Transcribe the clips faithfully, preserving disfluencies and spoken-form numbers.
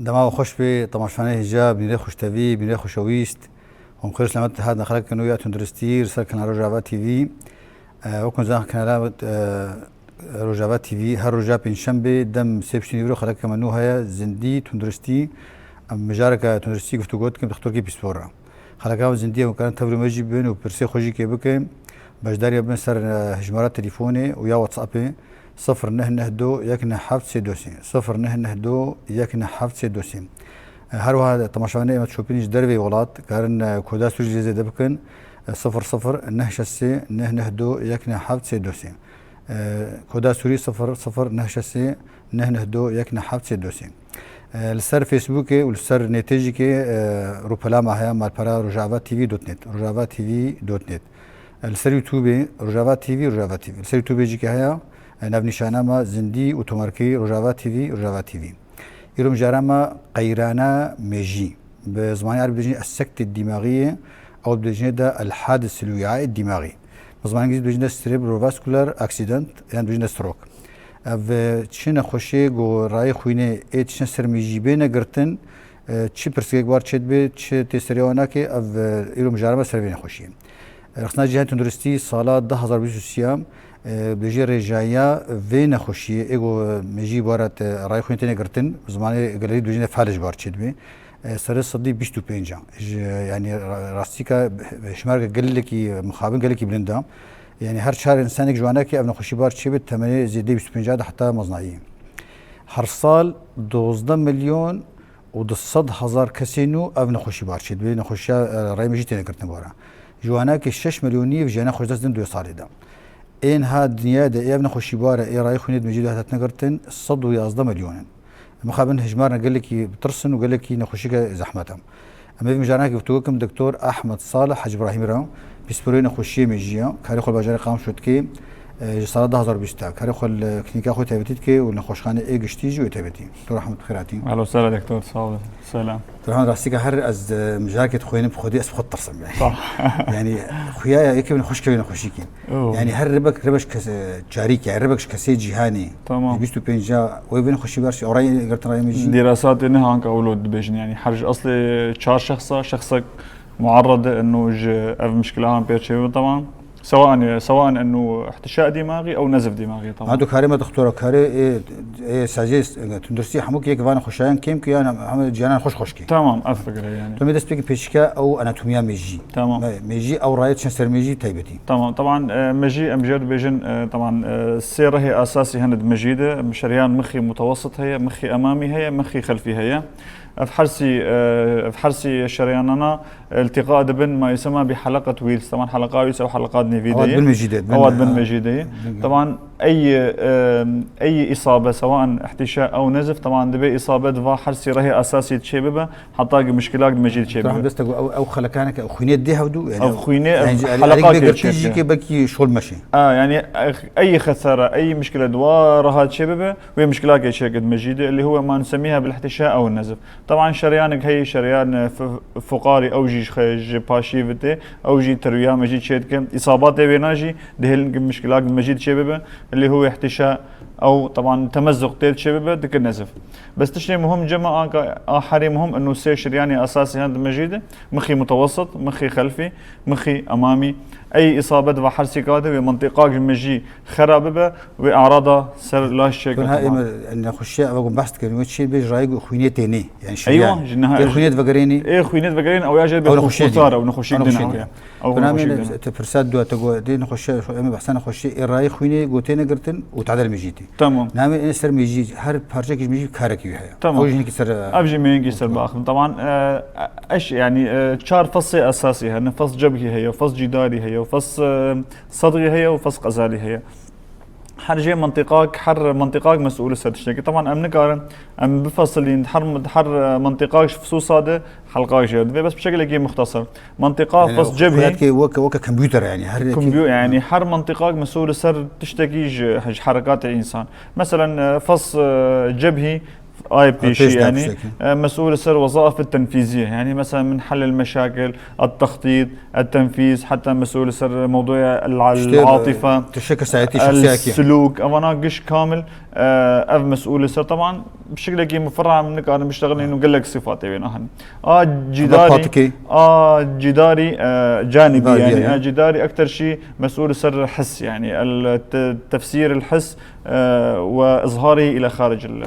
Dema we xweş be, temaşevanê hêja, bînê xweştevî, bînê xweşewîst. Hûn xêr selamet hatin xelekên nû ya tunduristî li ser kanala Rojava T V. E, wekî zan kanala, e, Rojava T V her roja pêncşembê dem sê piştî nîvro xeleke me nû heye, zindî, tunduristî. Em mijareke tunduristî guftûgo dikin bi doktorkî pîspor re. Xeleka me zindî ye, hûn karin tevlî me jî bin û pirsê xwe jî kê bikin. Beşdariya bin ser, e, hejmara telîfonê û ya WhatsAppê. Sifir neh neh do yek neh heft sê do sê. Sifir neh neh do yek neh heft sê do sê. E, her wiha temaşevanê me çopînî ji derveyî welat karin, e, koda Sûrî jî zêde bikin. E, sifir sifir neh şeş sê neh neh do yek neh heft sê do sê. E, koda Sûrî sifir sifir neh şeş sê neh neh do yek neh heft sê do sê. E, li ser Facebookê û li ser nêtê jî kê, e, rûpela me heye, malpera Rojava T V dot net. Rojava T V dot net. E, li ser YouTubeê Rojava T V, Rojava T V. Li ser YouTubeê jî kê heye, e, navnîşana me zindî û tomarkî Rojava T V, Rojava T V. Îro mijara me qeyrana mêjî. Bi zimanê erebî dibêjin es-sekte dîmaxî ye, ew dibêjin de el-hadis el-wîaî dîmaxî. Bi zimanê îngilîzî dibêjin de cerebrovascular accident, yan dibêjin de stroke. Ev, e, çi nexweşiyê ku rayê xwînê ê tiştine ser mêjî bêne girtin, e, çi pirsgirêk bar çêdibe, çi tê serê wan nake, ev, e, îro mijara me ser vê nexweşiyê. Rexistina Cîhanê Tunduristî sala du hazar bîst û sê, e, dibêje rêjayiya vê nexweşiyê, ê ku, e, mêjî bara te rayê xwînê têne girtin, bi zimanê gelerî dibêjin de felc bar çêdibe. E, serê sedî bîst û pênc e. Ji, yanî ra-, rastîka hejmareke gelekî mixabin, gelekî bilind e. Yanî her çar însanek ji wan nake ev nexweşî bar çêbe, temenê zêdeyê bîst û pênc de heta mezinayî. Her sal dozdeh milyon û du sed hezar kesên nû ev nexweşî bar çêdibe. Nexweşiya, e, rayê mêjî têne girtin bara. Ji wan nake şeş milyonî ev jiyana xwe ji dest didin du salê de. Ên ha dinyayê de ê ev nexweşî bare, ê rayê xwînê di mêjî de hatine girtin, sed û yazdeh milyon in. Mixabin hejmarna gelekî bi tirs in û gelekî nexweşîke zehmet e. Em ê vê mijaranekî guftûgo bikin bi Doktor Ahmed Salih Hec Ibrahîmî re, pîsporê nexweşiyê mêjî ye, karê xwe li bajarê Qamişlo dike, e, ji sala du hazar bîst de. Karê xwe li klînîka xwe taybetî dike û li nexweşxanê ê giştî jî wê taybetî. Doktor Ahmed, bi xêr hatî. Ehlen we sehlen, Doktor, sağ olun. Selam. Rehman, rastîka her ez, e, mijarkê dixwînim, bi xwedî ez bi xwe ditirsim, yanî. Tamam. Yanî, xuya ya yekê wî xweş kevin xweşîkî. Oo. Yanî, her ribek, ribek kes, e, carîk, yanî, ribek ji kesê cîhanê. Tamam. Bîst û pênc wê vê nexweşî ber, orayê girtin rayê mêjî. Dîrasatê ne hanka wilo dibêjin, yanî, her ji eslê çar şexsa, şexsek muarred e, enû ji ev mişkilahan pê çêbin, tamam. Sewan, sewan enû ihtişa dîmaxî ew nezif dîmaxî, tamam. Ha, tu karê me doktora, karê, ê, ê, saziyê, e, tunduristî hemû ki yek van xweşayan kêm ki yan hemû ciyanan xweş xweş ki. Tamam, ev fikir e yanî. Tu me dest pê ki pêşika ew anatomiya mêjî. Tamam. Me-, mêjî ew rayê çend ser mêjî taybetî. Tamam, taban, e, mêjî em jê dibêjin, e, taban, e, sê rehê esasî hene di mêjî de, şeriyan mixî mutewessit heye, mixî emamî heye, mixî xelfî heye. Ev hersî, e, ev hersî şeriyanana iltiqa dibin, ma yusema bi heleqet wîls. Taban heleqa wîls ew heleqa di nêvî de Ewa ye. Bin mêjî de, bin, Ewa bin ha. Mêjî de ye. Bin. Taban ey, e, ey îsabe, sewan ihtişa ew nezif, taban dibe îsabe di va hersî rehê esasî çê bibe, heta ki mişkilak di mêjî de çê Rahman bibe. Deste ku ew, ew xelekaneke, ew xwînê dê hevdu, yani Ev xwînê, ev yani, heleqa belki tê belki çê jî dike. Ki belki şol meşe. A, yani, ey xesara, ey mişkile di wa reha çê bibe, Wê mişkilakê çêkir di mêjî de, اللي هو ما نسميها بالاحتشاء أو النزف. Taban şeriyanek heye, şeriyan, e, f-, fuqarî, ew jî ji xe-, ji paşî vitê, ew jî terwiya mêjî çêdike. Îsabatê wêna jî dihêlin ki mişkilak di mêjî de çêbibe, اللي هو احتشاء ew, taban, temezzuq tê çêbibe, dike nezif. Bes tiştê muhim cema anka, a herî muhim, enû sê şeriyanê esasî hene di mêjî de, mixî mutewessit, mixî xelfî, mixî emamî. Ey îsabet ve hersîka de wê mintîqak ji mêjî xera bibe, wê arada ser laş çêke. Tun ha ême nexweşiya eve ku behs dikin, wê çi bê ji rayê ku xwînê tênê. Yani şeriyan. Eywa, ji niha Tê xwînê divegerênî. Ê xwînê divegerên ew ya jê bê Ew nexweşiya xurtar, din. Ew nexweşiya Ew din nexweşiya ew din. ya. Ew Tun ha nexweşiya me din. Te pirsa dua te go, dê nexweşiya, şu ême behsa nexweşiya, ê rayê xwînê gotêne girtin û tadel mêjî tê. Tamam. Name ê ser mêjî, her parçekî ji mêjî karekî wî heye. Tamam. Ew jî hinekî ser, Ev jî mêjî ser baxim. Taban, e, eş, yani, e, çar fesê esasî hene. Fes cebhî heye, fes cîdarî heye, fes, e, Sedrî heye û fes qezalî heye. Her jê mintîqak, her mintîqak mesûl li ser tiştekî. Taban em nikarin, em bifesilîn, her, her mintîqak ji fisusa de helqak jê divê, bes bi şekilekî muxtesir. Mintîqa Yani, fes cebhî. Weke, weke kompûter yani. Her Kompû-, yani her mintîqak mesûl li ser tiştekî ji, ji herekatê însan. Meselen, e, fes, e, cebhî, آي بي شي يعني، آه، مسؤول سر وظائف التنفيذية، يعني مثلًا من حل المشاكل، التخطيط، التنفيذ، حتى مسؤول سر موضوع الع-، العاطفة، تشتي كسايتي شخصية كي. السلوك، أفانا قش كامل، آه، أف مسؤول سر. طبعًا بشكل كي مفرع من كان بيشتغل إنه قال لك صفات بين أهن. آه، جداري، آه، جداري، آه، جانبي، يعني، يعني. آه، جداري أكتر شي مسؤول سر حس، يعني، الت-، تفسير الحس، آه، وإظهاره إلى خارج ال-،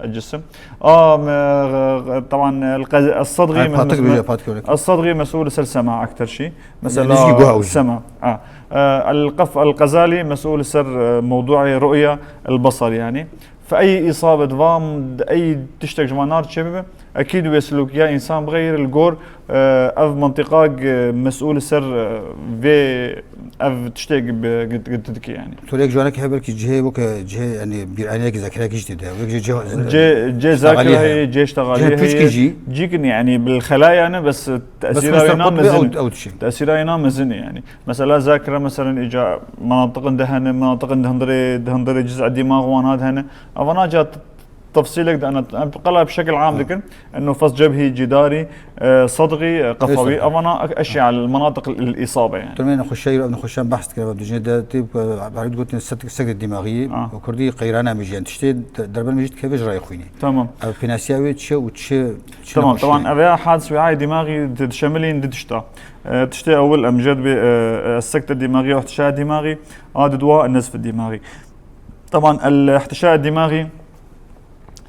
الجسم. آه، م-، غ-، غ-، طبعًا الق-، الصدغي هاي من-، باتك من-، بيجي، باتك بيجي. الصدغي مسؤول سل سمع أكتر شي. مثلًا يعني نسكي جوا أوجه. سمع. آه. آه، القف-، الغزالي مسؤول سر، آه، موضوع رؤية البصر يعني. فأي إصابة فام، أي تشتك جوانار تشبه، أكيد ويسلوك يا إنسان بغير الجور، آه، أف منطقة ج-، مسؤول سر، آه، في أف تشتك ب-، قد، قد تدكي يعني. تو ليك جوانك هبل كي جهة وك جهة يعني بير عينيك ذاكرة كيش تبدأ. ويك جهة، جهة جهة ذاكرة اشتغالية هي، هي. جهة اشتغالية جهة هي. جي. جيكن يعني بالخلايا أنا بس تأثيرها مستر ينام قطبي أو، مزن. أو تشي. تأثيرها ينام مزن يعني. مثلًا ذاكرة مثلًا إجا مناطق دهنة، مناطق دهندري، دهندري جزء دماغ وانات هنا. أفانا جات تفصيلك ده أنا، أنا بقلها بشكل عام آه. لكن إنه فص جبهي، جداري، آه، صدغي، آه، قفوي. أفانا أك-، أشي آه. على المناطق ال-، الإصابة يعني. تمام، نخش شيء، نخش بحث كده بدو جنيه ده تيب، آه، بعد قلت السد-، السجد الدماغي، آه. وكردي قيرانا مجيان. تشتي د-، دربل مجيد كيف جراي خويني. تمام. أو فينانسيا وي تشي وتشي، تشي تمام، نخش طبعًا يعني. أبيع حادث وعي دماغي تشملين دي تشتا. آه، تشتي أول أمجد ب-، آه، آه، السكتة الدماغية واحتشاء دماغي. آه، دوا النزف الدماغي. طبعًا الاحتشاء الدماغي،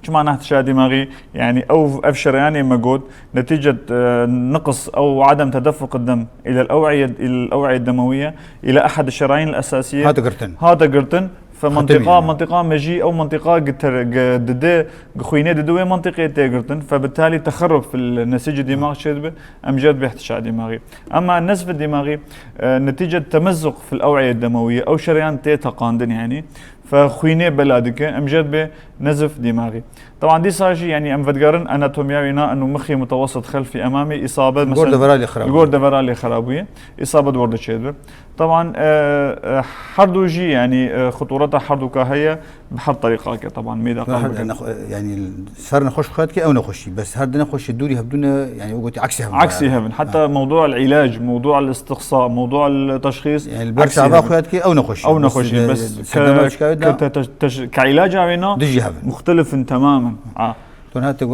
شو معنى احتشاء دماغي؟ يعني أو أفشر يعني مجهود نتيجة، آه، نقص أو عدم تدفق الدم إلى الأوعية، إلى الأوعية الدموية، إلى أحد الشرايين الأساسية. هذا قرتن. هذا قرتن. فمنطقة، منطقة مجي أو منطقة قتر-، ق-، ددي، قخوينة ددوي منطقة تيقرتن. فبالتالي تخرب في النسيج الدماغ شدبه، أمجد باحتشاء دماغي. أما النزف الدماغي، آه، نتيجة تمزق في الأوعية الدموية أو شريان تيتا قاندن يعني. فخوينة بلادك أمجد بنزف دماغي. طبعًا دي ساجي يعني أم فدقارن أناتوميا وينا أنه مخي متوسط خلفي أمامي إصابة مثلًا. الجور دفرالي خراب. الجور دفرالي خرابوية. إصابة ورد تشيدبر. طبعًا، آه، آه، حردو جي يعني، آه، خطورتها حردو كاهية بحر طريقة كي طبعًا ميدا قام بكن. نخ-، يعني سر نخوش خواتك أو نخوشي، بس هر دنا خوش دوري هبدونا يعني وقت عكسي هبن. عكسي هبن. حتى آه. موضوع العلاج، موضوع الاستقصاء، موضوع التشخيص يعني البرشا عكسي هبن. خواتك أو نخوشي. أو نخوشي، بس ك-، ك-، تش-، تش-، كعلاج عوينا دجي هبن. مختلف تمامًا. آه. تون هاتي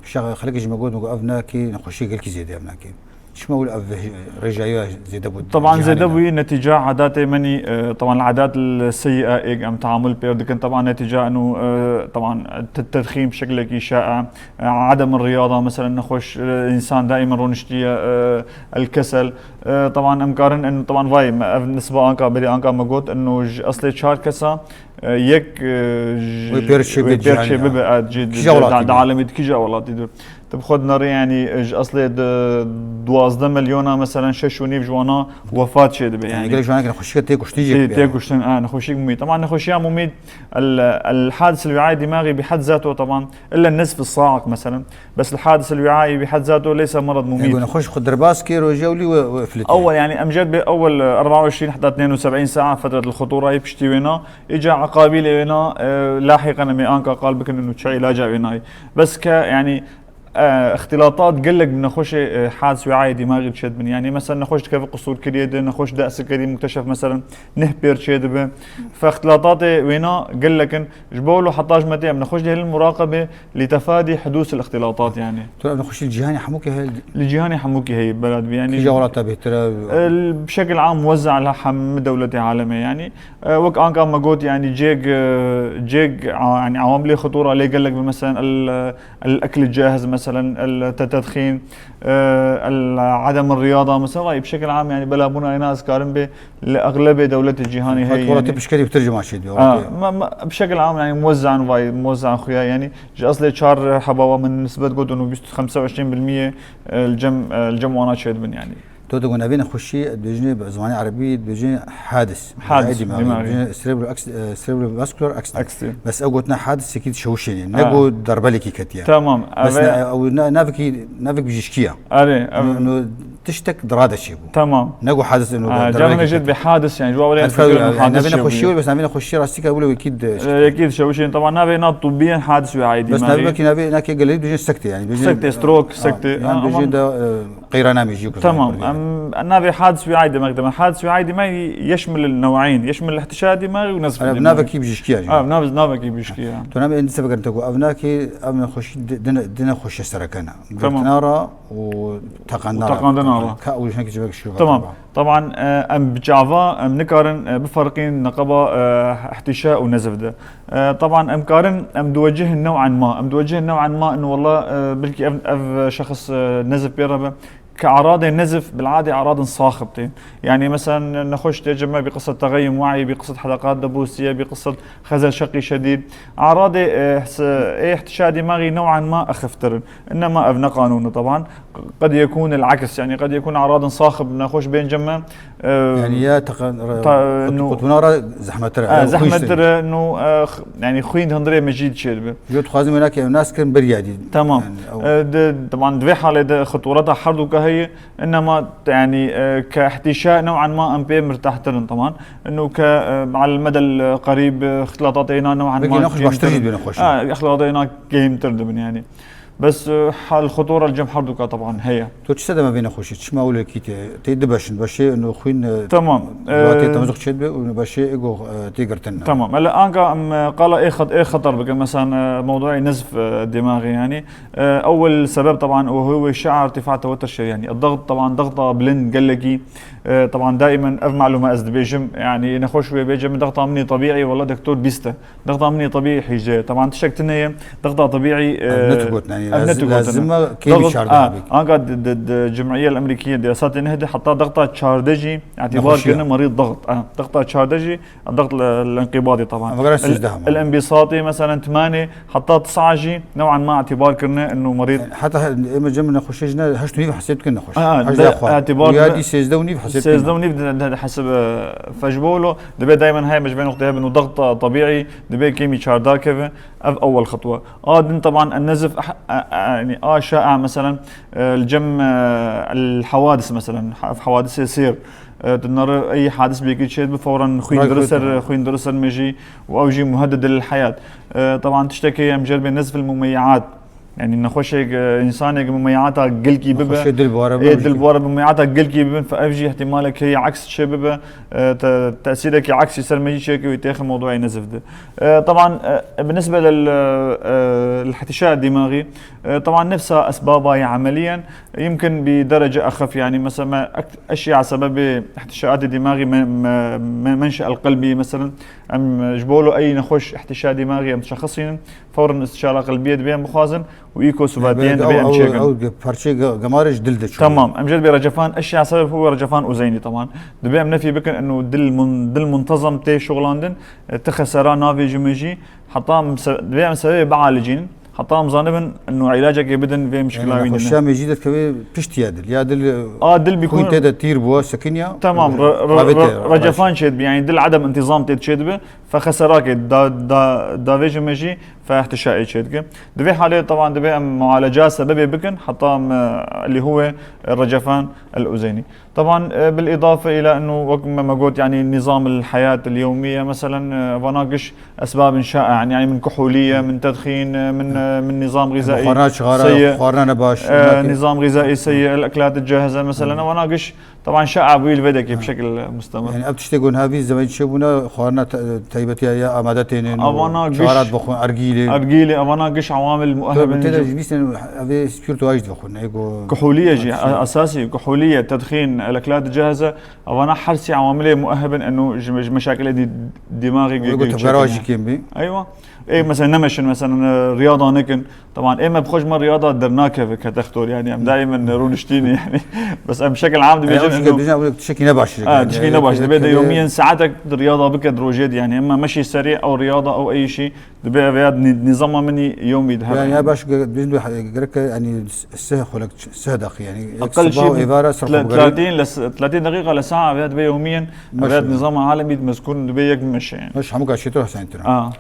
بشغل خلق جمجود مقو أفناكي نخوشي قلكي زيادة أفناكي. شما أول أف رجايا زيادة بود؟ طبعًا زيادة بوي نتيجة عادات مني، آه، طبعًا العادات السيئة إيج أم تعامل بير دكن طبعًا نتيجة إنه، آه، طبعًا الت-، التدخين بشكل كي شائع، آه، عدم الرياضة مثلًا نخوش، آه، إنسان دائمًا رونشتية، آه، الكسل، آه، طبعًا أمكارن إنه طبعًا فاي ما-، نسبة أنكا بري أنكا ما قلت إنه ج-، أصلي شهر كسا، آه، يك، آه، ج-، ويبير شي ويبير بجهان شي يعني. ببقى جد-، كي جولاتي دا-، بي. دا عالمي كي جولاتي دو. تبخد ناري يعني، ج-، أصلي د-، دوازدە مليونا مثلًا شش ونيف جوانا وفاة شي دبي يعني. يعني قال جوانا كان خشيك تيك وشتي تي-، جيك تيك يعني. وشتن، آه، نخوشيك مميت. طبعًا نخوشيا مميت ال-، الحادث الوعائي الدماغي بحد ذاته طبعًا إلا النزف الصاعق مثلًا، بس الحادث الوعائي بحد ذاته ليس مرض مميت. يعني نخوش خد درباس كي روجا ولي و-، وفلتي. أول يعني أمجد بأول أربعة وعشرين حتى اثنين وسبعين ساعة فترة الخطورة هي بشتي وينا، إجا عقابي لي وينا، آه، لاحقًا أمي أنكا قال بكن إنه شيء علاجه ويناي. بس ك-، يعني، آه، اختلاطات قلك بنخوش، آه، حادث وعائي دماغي تشد من. يعني مثلًا نخوش كيف قصور كريدة، نخوش داء سكري مكتشف مثلًا، نهبير تشد به. فاختلاطات وينا قلك إن جبولو حتى جمتي أم نخوش لهل المراقبة لتفادي حدوث الاختلاطات يعني. ترى نخوش الجهاني حموكي هاي ال- الجهاني حموكي هي بلد يعني. في جولات بهترة. ال-، بشكل عام موزع على حم دولة عالمية يعني. آه، وك أنكا ما قلت يعني جيج، آه، جيج ع-، يعني عوامل خطورة ليه قال لك مثلًا ال-، الأكل الجاهز مثلًا، التدخين، آه، ال-، عدم الرياضة مثلًا، وهي بشكل عام يعني بلا بنا أنا أذكارن به لأغلب دولة الجهاني هي يعني. تبشكري بترجمة شيء دي، آه، أوكي. ما، ما، بشكل عام يعني موزع فاي، موزع خويا يعني. جي أصلي شهر حباوة من نسبة قلت إنه بيست-، خمسة وعشرين بالمية الجم، الجم وانا شهد من يعني. تو تقول نبينا خشي دبجني بزماني عربي دبجني حادث. حادث دماغي. دبجني سيريبرو أكس-، آه، سيريبرو فاسكولار أكسيدنت. أكسيدنت. بس أقول تنا حادث سكيت شوشيني. آه. نقول ضربة لكي كتيا. تمام. بس أبي نا-، أو نا-، نافكي، نافك بجشكيا. أبي، أبي. إنه، إنه tiştek di rade çêbû. Tamam. Ne ku hadis ino Ha, dervekî. Cem Necid bi hadis, yani ji wawrê fikir hadis çêbû. Nexweşî wê, bes navê nexweşî rastî ke wilo wekî de. Yekî de şewşên, tamam, navê na tubbiyen hadis wê aydî. Bes navê wekî navê nakê gelê dibêjin sekte yani. Sekte, stroke, sekte. Yani bêjin de qeyranamê jî. Tamam. Navê hadis wê aydî me, hadis wê aydî me yeşmil new'eyn, yeşmil ihtişadî me û nezf. Navekî bijîşkiya jî. Navekî bijîşkiya. Tu navê endîse bigirin te ku ev nakê, ev nexweşî di nexweşiya sereke ne. Girtina ra û teqandina ra. Teqandina ra. Ka û jinekî civek şû. Tamam. Taban, e, em bi çava, em nikarin, e, biferqîn neqeba, e, ihtişa û nezf de. E, taban, em karin, em diwecihin new'an ma. Em diwecihin new'an ma, inu walla, e, belkî ev, ev şexs, e, nezf pê re be. Ke aradê nezf, bil'adê aradin saxib tê. Yani, mesela, nexweş tê cem me bi qisset teğeyyum wa'yî, bi qisset heleqat debusiye, bi qisset xezel şeqî şedîd. Aradê, e, ê ihtişa dimağî new'an ma exiftir in. Înema ev ne qanûn e, teban. Qed yekûn el-aks, yani qed yekûn aradin saxib nexweş bên cem me, e, yani ya qutbûna re zehmettir e. Zehmettir e, no, e, yani xwîn di hundirê me jî çêdibe. Yo dixwazim wêna ke ew nas kirin ber yadî. Tamam. E, teban di vê halê de xitûreta her du ke heye, înema yani, e, ke ihtişa new'an ma em pê mirtahtir in, teban. Ino ke, e, al medel qerîb, e, ixtilatatê ina new'an ma kêmtir. Belkî nexweş baştir jî dibin nexweş. Ha, ixtilatatê ina kêmtir dibin yani. Bes, e, hal xutura li cem her du ka teban heye. Tu çi sedema vê nexweşî? Çima wilo kî tê? Tê du beş in. Beşê ino xwîn, e, tamam, e, tê temizuk çêdibe û beşê ego, e, tê girtin. Tamam. Hele anka em, e, qala ê xet-, ê xeter bikin. Mesela, e, mewduê nezf, e, dimağî yani. E, ewel sebeb teban û huwe şi'a irtifa tewetter şerî. Yani, ضغط teban, ضغطa bilind gelekî. E, teban daimen ev malûma ez dibêjim. Yani, nexweş wê bêje min ضغطa min ê tebîî, wela doktor bîst e. Dexta min ê tebîî hîjde ye. Teban tiştek tune ye. Dexta tebîî, e, ev ne tu gotin, yani, ev ne tu gotin. Lazim e kêmî çardeh bî. Anka di, di, di Cim'iye el-Emrîkiye, dirasatê neh de heta dexta çardeh jî îtibar kirine merîd dext. Dexta çardeh jî dext l-, l-inqîbadê teban. Ama gara sêzdeh ama. El-inbîsatê, meselen, timanê heta tisa jî new'an ma îtibar kirine inu merîd. Heta he-, ême cem nexweşê jine heşt û nîv hesêb dikin nexweş. Ha, heşt de xwe. Îtibar ya dî sêzdeh û nîv hesêb dikin. Sêzdeh û nîv de, de, de hesib, e, feş bolo. Dibê daimen heye me ji vê noqteyê hebin û dexta tebîî. Dibê kêmî çardeh keve, ev ewel xitwe. A din teban en nezf, eh, eh, eh, yani a şa'a, meselen, eh, li cem, eh, el hawadis, meselen, ha-, ev hawadisê sêr, eh, tu nare ey hadis bêkî çêdibe, fewren xwîn diri ser, xwîn diri ser me jî û ew jî muhedded lil heyat. Eh, teban tiştekê em jê re bê nezf el mumeyyiat. Yani nexweşek, e, însanek mumeyata gilkî bibe. Nexweşê dil bi ware bibe. Ê dil bi ware mumeyata gilkî bibin, fe ev jî ihtimalek heye aks çê bibe, e, te-, tesîrekî aksî ser me jî çêke wî têxe mewduê nezf de. E, teban, e, binisbe lil, e, lil ihtişa dimağî, e, teban nefsa esbaba ya emeliyen, yimkin bi derece exef, yani mesela me ek-, eşya sebebê ihtişaatê dimağî me-, me-, me-, menşe el qelbî, mesela em ji bo lo ey nexweş ihtişa dimağî em dişexisînin, fewren istişara qelbiyê dibê em bixwazin û îko subatiyên dibê em çêkin. Ew parçeyê ge-, gemarê ji dil de çû. Tamam, em jê dibê recefan, eşya sebeb huwe recefan uzeynî teban. Dibê em nefî bikin inu dil mun-, dil muntezam tê şixulandin, e, ti xesera navê ji min jî, heta em se-, dibê em sebebê bialicînin, heta em zanibin inu îlacekê bidin vê mişkila wî. Nexweşiya me jî derdikeve pişt ya dil. Ya dil, a, dil bî xwîn tê de tîr bû, sekiniya. Tamam, re-, re-, re-, recefan çêdibe, yani dil edem intizam tê çêdibe. Fe xeserakê da, da, davêje me jî fe ihtişaê çêdike. Di vê halê teban dibê em mualeca sebebê bikin, heta em, e, lê huwe, e, recefan el uzeynî. Teban, e, bil îdafe îla inu wek me, me got, yani nizam el heyat el yewmiye, meselen, e, vana giş esbabin şa'a, yani, yani min kuhulî ye, min tedxîn, e, min, e, min nizam ğîzaî seyyi, xwarina nebaş, e, nizam ğîzaî seyyi, el eklat el cahize, meselen, vana giş Teban şa abûyî li vê dekê bi şekil mustemir. Yani ev tiştê ku niha vî zemanî çêbûne, xwarina te-, taybetiya ya amade têne, çarat bixwin, ergîlê. Ergîlê, evana giş awamil muehhibin. Tê de jî nîsên ev ê spîrtuwa jî dixwin, ê ku kuhulî ye jî, esasî, kuhulî ye, tedxîn, el-eklat cahize, evana her sê awamilê muehhibin eno ji, ji meşakilê dî-, dîmaxê. Ê ku tevgera jî kêm bî. Eywa. Ê mesela nemeşin, mesela riyada nekin. Teban, ê me bi xwe ji me riyada dernakeve ke textor, yani em daîmen rûniştînî, yani. Bes em şekil am dibêjin, yani, tiştekî ne baş e. Ha, tiştekî ne baş e. Dibê de yomîyen saetek di riyada bike di rojê de, yani. Em meşî serî ew riyada, ew êşî, dibê ev ya nî-, nîzama min î yomî de hebe. Yani ya baş ge-, dibêjin gerek, yani, sih xulek, sih deqî, yani. Aqel şî êvara ser xwe bigerî. Tletîn le s-, tletîn deqîqa le sae ev ya dibê yomîyen, ev ya nîzama alemî di mezkûr dibê yek bimeşe, yani. Meş hemû ka çêtir, hesayîntir. Ha.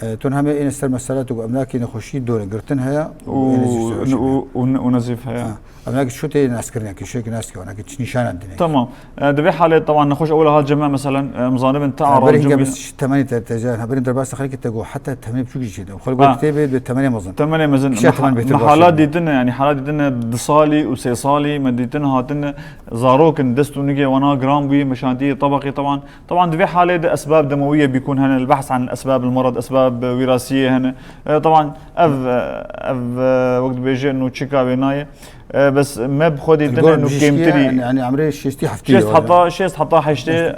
E, tu hemê êne ser mesela tu em nakî nexweşî dore girtin heye û êne zî û, û, û, û nezîf heye. Ha. Em nakî şu tê naskirin, ki şekî naskî, em nakî çi nîşanan dine. Tamam. E, di vê halê, teban nexweş ewla hat ceme, meselen, e, em zanibin te Ha, ara berî hinga cumî- bes temenê te, te, ha, berî derbas xelkê te go, heta temenê biçûk jî çêde. Xelk Ha. go tê bê, bê temenê mezin. Temenê mezin. Kişa temen bêtir baş. Mehalat dîtin, yani halat dîtin di salî û sê salî, me dîtin hatin zarokin dest û nigê wana giran bûyî, meşantî tabaqî teban. Teban di vê halê de esbab demewîye bîkûn hene, el-behs an esbab el-merad, esbab wirasiyê hene. E, teban ev, e, ev, e, wek dibêje nû çika wê nayê. E, bes me bi xwe dîtin Gor nû bijîşkiye, kêmtirî. Yani, yani emrê şêstî heftî Şêst yo, heta, yani. Şêst heta heştê,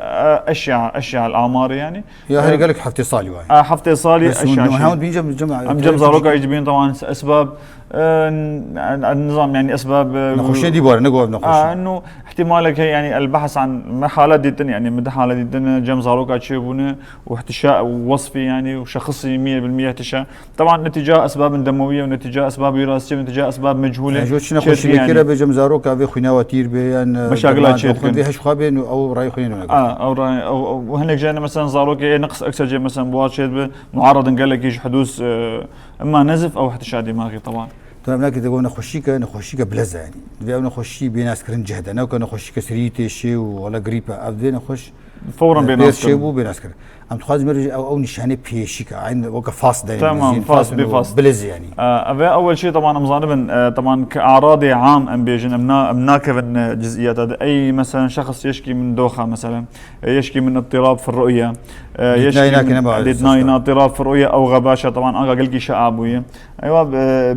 e, eşya, eşya el-amarê yani. Ya herî E, gelek heftê salî waye. e, heftê salî Bes eşya hûn, şey. hûn bîn cem, cem, Em cem zaroka jî dibîn teban esbab, e, n-, n-, nizam yani esbab, e, Nexweşiye dî bare, ne go ev nexweşî. A, nû ihtimalek heye, yani, el-behs an me halet dîtin, yani, me di halet dîtin, cem zaroka çêbûne û ihtişa û wesfî, yani, û şexsî mîye bil mîye ihtişa. Teban netîca esbabin demewî ye û netîca esbab wirasî ye û netîca esbab mechûl e. Yani, jo çi nexweşî Çêdikî, yani. Vekira bê cem zaroka vê xwînawa tîr bê, yan, e, Meşakila derman çêdikin. doxin vê heş xwe bên û ew rayê xwînê nûne. A, ew rayê, ew, ew, hinek jene, mesela, zarokê ê neqs eksercê, mesela, bi wa çêdibe, muaredin gelekî ji hudûs, e, emma nezif ew ihtişa dîmaxî, teban. Tu em nakî te go nexweşîke, nexweşîke bilez e, yani. Divê ew nexweşî bê naskirin cih de. Ne weke nexweşîke serî tê şê û wala grîp e. Ev divê nexweş, Fewran e, bê pêr naskin. çê bû bê naskirin. Em dixwazin merî ew, ew nîşanê pêşîke. Eyn weke fas de, Tamam, zîn fas, fas bê û fas. bilez yani. E, ev e ewel şey, teban em zanibin, e, teban ki aradê am em bêjin, em na-, em nakevin, e, ciziyata de. Ey, mesela, şexs yeşkî min doxa, mesela. E, yeşkî min ittirab fi ru'ye. E, Dîtnayê yeşkî nakine min ba dîtnayê esas na ittirab fi ru'ye ew xebaşa, teban, aga gelkî şe abûye. Eywa, e,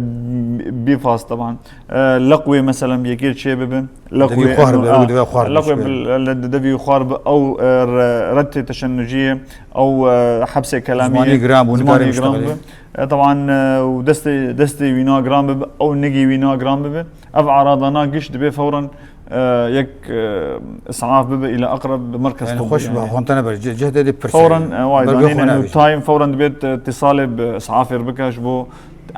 bî fas, teban. E, leqwê, mesela, bi yekê çê bibe. Leqwê Devî xwar eno, be, a, ew divê xwar be, leqwê şikayet. bil-, le-, devî xwar be, ew, e, re-, redê teşennuciyê, ew, e, hepsê kelamiyê. Zimanî giran bû, Zimanî nikarê giran muşteqilê. be. E, teban, e, û destê, destê wîna giran bibe, ew nigî wîna giran bibe. Ev aradana giş dibê fewran, e, yek, e, isaf bibe îla eqreb merkez Yani, tibbi, xweş yani. Xwe tane ber, ce-, ceh de dê pirse. Fewran, e, way, Ber danîne xwe nabêje. Tayin fewran dibê t-, îtîsalê bi isafê re bike ji bo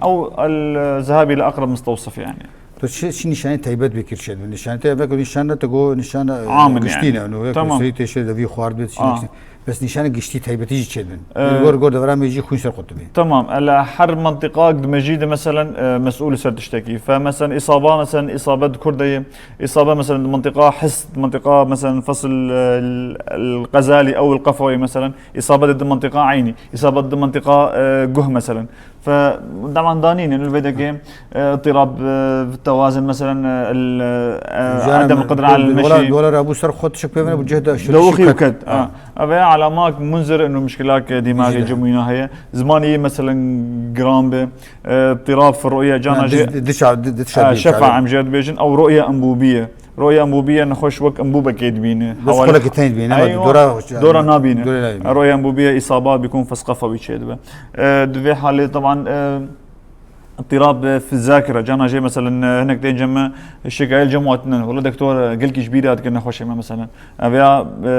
ew el-, e, zehab îla eqreb mustewsif, yani. Tu çi, çi nîşanê taybet bê kir çêdibin? Nîşanê taybet, nîşan ne, tu go nîşan, e, Am in, giştî yani. ne, no, yek Tamam. serî tê şê devî xwar dibê, çi Ah. nîşan. Bes nîşanê giştî taybetî jî çêdibin. E, Gor, gor devera me jî xwîn ser qutibî. Tamam. Ele her mentiqa di mejî de, meselen, e, mesûl ser tiştekî. Fe, meselen, îsaba, meselen, îsabe di kur de ye. Îsabe, meselen, di mentiqa his, di mentiqa, meselen, fesil, e, el-, el-qezalî ew el-qefawî, meselen. Îsabe de di mentiqa eynî. Îsabe de di mentiqa, e, guh, meselen. Fe, deman danîne, li vê dekê, e, îttirab, e, tewazin, meselen, e, el, e, Jana adem me-, qidra al bi-, bi-, meşî. wala, wala rabû ser xwe tişek pê ve ne, bu cihda şirî Dewixî şirket. û ket, Ha. a. Ev heye alamak munzir inu muşkilak, e, dîmagê Jî de. cemûna heye. Zimanî, meselen, giran be. E, îttirab fi ru'ye, cana Ha, jê, diş-, diş-, diş-, e, diş-, şefa diş-, em jê dibêjin, ew ru'ye embûbî ye. Roya embûbî ye, nexweş wek embûbekê dibîne. Bes Hewale xulekî tên dibîne, Eywa, dora, dora nabîne. dora nabîne. Roya embûbî ye, îsaba bikûn fes qefewî çêdibe. E, di vê halê, teban, e, îttirab, e, fi zakire. Cana jê, meselen, e, hinek tên cem me, şikayet cem hatine. Wala doktor, e, gelkî ji bîra dike nexweşê me, meselen. Ev ya, e,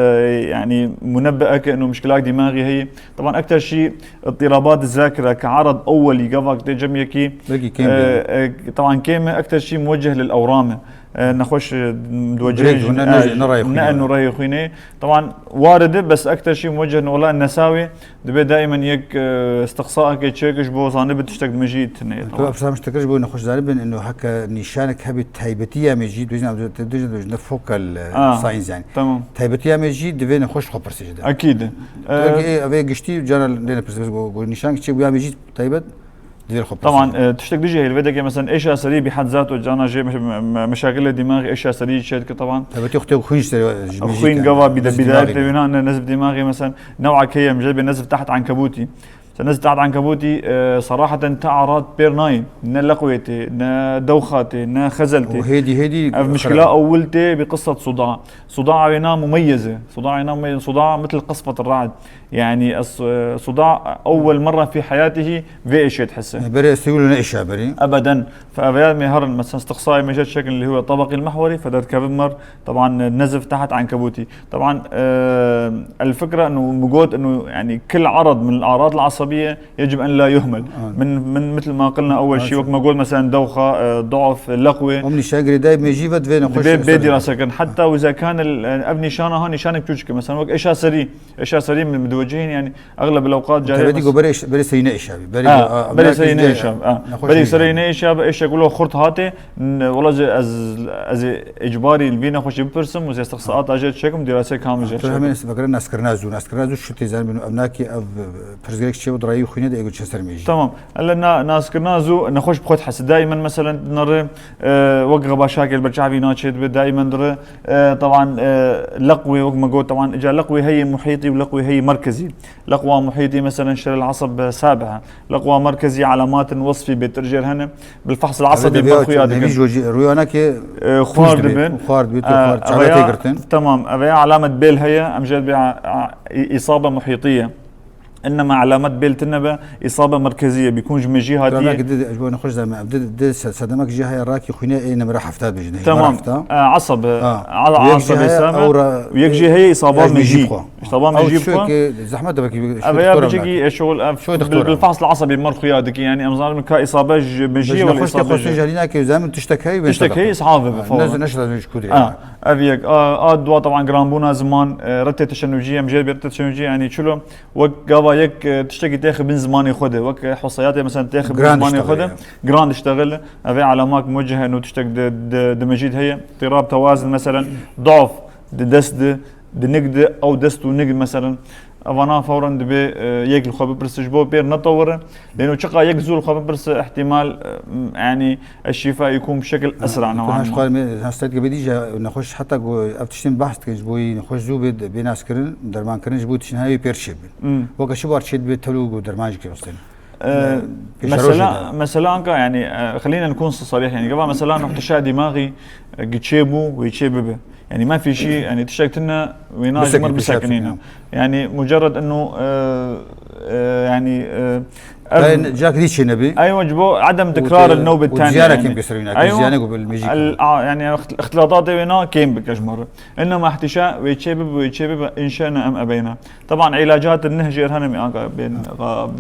yani, munebbe eke ino muşkilak dîmaxî heye. Teban, ekter şî îttirabat zakire ke arad ewwelî gavak tê cem yekî, Belkî kêm e, bîne. e, teban kêm e, ekter şî muwecceh lil ewram e. E, nexweş, e, diwecihê Direkt ji, ne, e, ne, ne rayê ne xwînê. eno rayê xwînê. Teban warid e, bes ekter şî muweceh ne wela nesawê, dibê daimen yek, e, istiqsaeke çêke ji bo zanibe tiştek di mejî tune ye, Tu teban. Epsa min tiştek ji bo nexweş zanibin, ino heke nîşanek hebî taybetî ya me jî, dibêjin, dibêjin, dibêjin, ne focal, e, Ah, signs yani. tamam. Taybetî ya me jî divê nexweş xwe pirsê jî de. Ekîd e. Tu E, wekî, e, ev ê giştî, cana lê ne pirsê, bes go, go nîşanek çê bû ya me jî taybet, Divê xwe Teban, pirsî. e, tiştek dijî heye, li vê dekê, mesela, êşa serî bi had zat û cana jê me-, me-, meşakilê dîmaxî êşa serî çêdike, teban. Tabii ki xwîn ser, ji mejî Xwîn têne, gava bîde-, nezî bîdayet dîmaxî tê ne. wîna, ne, nezî dîmaxî, mesela, new'a kê ye, em jê bê nezî teht ankebûtî. Mesela, nezî teht ankebûtî, e, serahaten te arad pêr nayên. Ne leqwê tê, ne dewxa tê, ne xezel tê. Û hêdî, hêdî Ev mişkila xirab. ewil tê bi qisset suda. Suda wêna mumeyyez e. Suda wêna mumeyyez. Suda mitil qesfet ra'd. Yani, es-, suda ewwel merre fî heyatihî vê êşê dihise. Yani, berê estewîl ne êşa berê. Ebeden. Fe ev ya me herin, mesela, istiqsayê me jê çekin li hûwe tabaqî mehwerî, fe derdikevin mer, teban, nezif teht ankebûtî. Teban, e, el fikre inu, min got inu, yani, kil arad min al arad al asabiye yecib en la yuhmel. Amin. Min, min, mitl ma qilna ewwel şî, Amin. wek me got, mesela, dewxa, e, du'f, leqwê. Em nîşan girêdayî me jî ve divê nexweş Dibê bê ser- dîrase kirin. Heta wiza kan el, ev nîşana ha nîşanek çûçik e. Mesela, wek êşa serî. Êşa serî min, min وجهين، يعني اغلب الاوقات جاري. Tevdî ku berê, berê serî ne êşabî. Berê, ha, ku, a, berê serî ne êşab. Ha. Berê serî ne êşab. Eşek wilo xurt hate. Wala ez, ez icbarî li vî nexweşî bipirsim û zêstiq saat aje çekim dîrasê kamil jê. Tu hemen vekere naskirina zû. Naskirina zû şu tê zanî bin ev nakî ev pirsgirêk çê û dirayî xwîne de êgo çeser mêjî. Tamam. Ele na, naskirina zû nexweş bi xwe dihese. Daimen meselen nere, e, wek xebaşakê li ber çavî naçê dibe, daimen dire. E, teban, e, leqwê, wek me got, teban, ca leqwê heye muhîtî û leqwê heye merkezî. Leqwa muhîtî, meselen, şerel asab sabiha. Leqwa merkezî alamatin wesfî bêtir jêr hene. Bil fehs al asabî berxuya dikin. Rûyanakê xwar dibin. Xwar dibin, xwar çavê tê girtin. Tamam, ev ya alamet bêl heye, em jê dibê, a, a, î-, îsabe muhîtî ye. Innema alamet bêl tine be, îsabe merkezî ye, bîkûn ji mejî hatiye. Rûyanakê di, ji bo nexweş zame, ev di, di se-, sedemek jî heye rakî xwîne ê nemre hefta bêjin. Tamam. Asab, a, asab sabiha. Û yek jî heye îsaba mejî. Îsaba mejî bixwe. Zehmet de belkî. Ev ya biçekî şol, ev bil fehs al asabî merxuya dike. Yani em zanin ka îsabe ji mejî ye wala îsabe ji. Tiştek heye, tiştek heye îsabe be fawra. Ne, ne şida ji kudrê. Ev yek. A, a dua taban giranbûna ziman, e, retê teşenûcî, em jê dibê retê teşenûcî, yani çilo, wek gava yek, e, tiştekî têxi bin zimanê xwe de, wek, e, hoseyatê, mesela, têxi bin zimanê xwe de, giran diştexil, ev ê alamak muweceh û tiştek di, di, di mejî de heye. Tirab tewazin, mesela, dof, di dest de, di nig de, ew dest û nig, mesela, evana fawran dibê, e, yek li xwe bipirse ji bo pêr netewire. Lêno çiqa yek zû li xwe bipirse, ihtimal, e, yani, eşşîfa yekûn bi şekil esra newan. Hastayet gibi dîje nexweş heta ku ev tiştên behs dikin ji bo yî nexweş zû bê, bê naskirin, dermankirin ji bo tiştên hevî pêr çêbin. Weke şibar çêdibe tevlû ku derman jî kê. Ee, mesela, mesela anka, yani, e, خلينا نكون صريح، yani, gava mesela nexweşa dimagî, e, giçê bû, wê çê bibe. Yani, ma fî şî, yani, tiştek tine wê na ji mir bisekinîne. Yani, mucerred inu, e, e, yani, e, cak dî çê nebî. Aywa, ji bo adem tekrar el newbet tane. Ziyane kim kesir wîna, ziyane ku bil mejî. Yani, ixtilatatê wê na kêm bike ji mir. Innema ihtişa wê çê bibe, wê çê bibe, inşe'na em ebeyna. Teban îlacat neh jêr hene me anka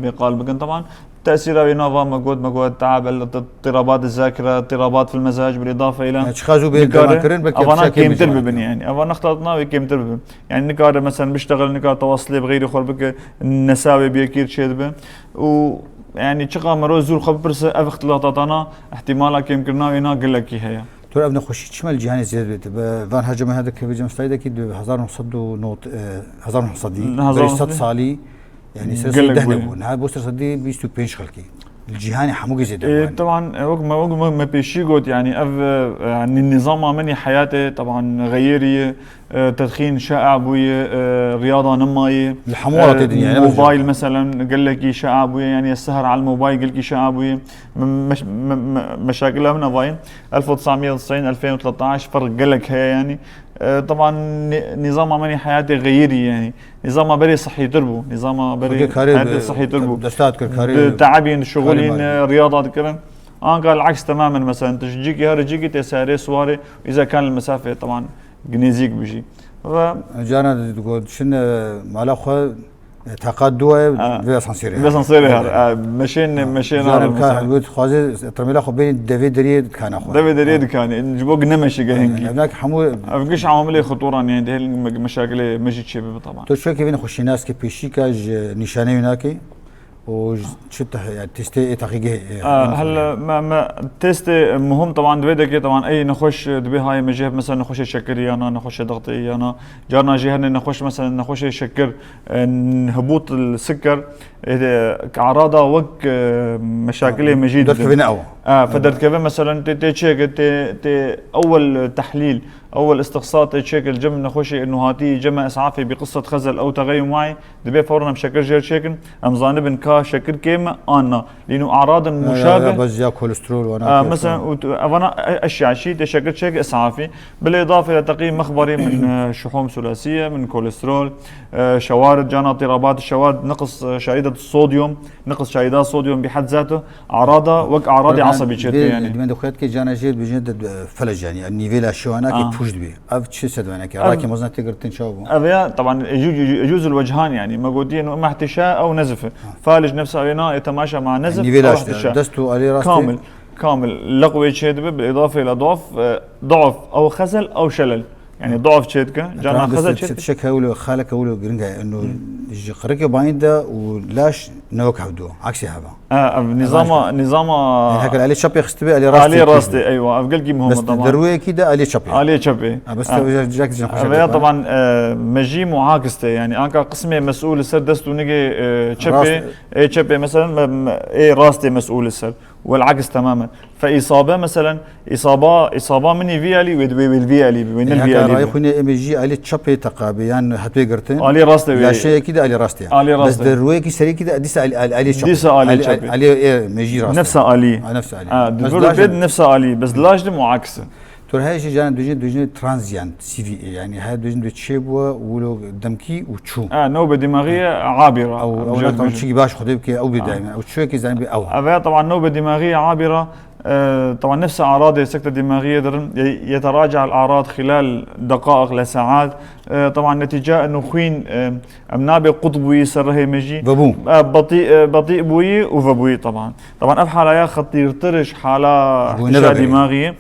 bê qal bikin teban. Tesîra wê na va me got, me got, teab el tirabat zakira, tirabat fil mezaj, bil îdafe îla. Çiqa zû bê dermankirin, belkî evana kêmtir bibin yani. Evana ixtilatna wê kêmtir bibin. Yani nikare, mesela, biştexil, nikare tewasilê bi xeyrî xwe bike, nesa wê bi yekî çê dibe. Û, yani, çiqa mero zû xwe bipirse, ev ixtilatatana, ihtimala kêmkirina wê na gelekî heye. Tor ev nexweşî çima li cîhanê zêde dibe? Bi van her cemehê de kevê cem stayî de kî di hezar neh sed û nod, e, hezar neh sed, berî sed salî, yani, ser sedî deh nebû. Niha bo ser sedî bîst û pênc xelkî. Li cîhanê hemû zêde bû. Teban, e, wek me, wek me, me pêşî got, yani, ev, e, yani, nizama min ê heyatê, teban, xeyirî ye, e, tedxîn şa'a bûye, e, riyada nimayê, li hemû welatê dinyayê, e, mobayl, meselen, gelekî şa'a bûye, yani, sehar al mobayl gelekî şa'a bûye. Me-, meş-, me-, me-, meşakila min evayî, elf û tes'a mî û tes'în, elfên û tlettaş, ferq gelek heye, yani. E, teban ni-, nizama min ê heyatê xeyirî, yani. Nizama berê sihîtir bû. Nizama berê heyatê sihîtir bû. Desta dikir, karê. Di te'ebîn, dişuxulîn, riyada dikirin. Anka el-aks temamen, mesela, tu ji cîkî here cîkî tê serê, siwarê, îza kan li mesafê, teban, nêzîk bijî. Ve carna digot, çin, e, mala xwe, E, taqat dua ye, vê asansêrê. Vê asansêrê her. E, meşên, meşên her. Ka, wê dixwaze, termêla xwe bênî devê deriyê dikana xwe. Devê deriyê dikanê. Ji bo nemeşî gehingî. Evnak hemû. Ev giş amilê xuturan, yani, dihêlin me-, meşakilê me jî çêbibe, teban. Tu çi wekî vê nexweşînaskê pêşîka ji nîşaneyê wî nakê û ji çi teh-, yani, testê ê teqîgehê, e, hel me, me testê muhim, teban, divê dekê, teban, ey nexweş, e, dibê hayê me jê, mesela, nexweşê şekirî yana, nexweşê dextê yana, carna jî hene nexweş, mesela, nexweşê şekir, e, hibût siker, e, arada wek, e, meşakilê me jî dibin. Derkevine ew. E, fe derdikeve, mesela, tê, tê çêke, tê, tê ewel tehlîl, ewel istixsa tê çêke, li cem nexweşê inu hatî, cem esafê bi qisset xezel ew texeyum wayî, dibê fewren em şekir jêr çêkin, em zanibin ka şekir kêm e, an na. Lîno aradin muşabe. Ya, bes ya kolesterol, wana. Mesela, û tu, evana e-, eşya şî, tê şekir çêke, esafî. Bil îdafe îla teqî mexberî min, e, şuhûm sulasiye, min kolesterol, e, şewarid, cana tirabat şewarid, niqs, e, şaidat sodyum, niqs şaida sodyum bi had zato, arada, wek aradê esabî çêdike, yani. Dîmen de xuyat ke cana jê bijin de, e, felec, yani, nîvêla şewana ke pûş dibe. Ev çi sedwene ke? Rakî mezin tê girtin çawa bû? Ev ya, teban, ecû-, ecû-, ecûzul wechan, yani, me gotiye no, ima ihtişa ew nezif e. Falec nefsa wê na, e, temaşa ma nezif, nîvêla ew işte, ihtişa. Dest û alê rastê. Kamil. Kamil leq wê çêdibe, bi îdafe îla dof, e, dof, ew xezel, ew şelel. Yani duaf çêdike, cana xeza çêdike. Tiştek hewlo, xalek hewlo giring e, eno ji qirikê bayîn de û laş ne wek hevdu, aksê heva. Ha, ev nizama, nizama Yani heke alê çapê xistibe, alê rastê. Alê rastê, eywa, ev gelkî muhim e, tamam. Derweyekî de alê çapê. Alê çapê. Ha, bes te cak jin xweş. Ev ya, tamam, e, mejî muakis te, yani anka qismê mesûl ser dest û nigê, e, çepê, ê çepê, mesela, me, me, ê rastê mesûl ser. Wal aks tamamen. Fe îsabe, mesela, îsaba, îsaba min î vî alî, wê, wê, wê vî alî, wê nil vî alî. Rayê xwînê em ê jî alî çepê teqabê, yan hepê girtin. Alî rast e wê. Laşeyekî de alî rast e. Alî rast e. Bes derweyekî serîkî de dîsa alî, alî, alî çepê. Dîsa alî çepê. Alî, alî, ê mejî rast e. Nefsa alî. Ha, nefsa alî. Ha, di vir û pê de nefsa alî. Bes laş de muakis e. Tu her şey canım dujin, dujin transient, C V A, yani her dujin de çê bû, wilo demkî û çû. Ha, newbe dimagî ye abira. Ew, ew çikî baş Xwedê bike, ew bê daîme. Ew çûyekî zanî bê ew. Ev ya, taban, newbe dimagî ye abira. Ee, طبعا نفس أعراض السكتة الدماغية درن، ي-، يتراجع الأعراض خلال دقائق لساعات. Ee, طبعا نتيجة إنه xwîn, ee, em nabê qut bûyî ser rihê me jî. Vebû. Ee, batî, ee, batî bûyî û vebûyî طبعا. طبعا ev halaya xetirtir ji hala ihtişa dimagî ye.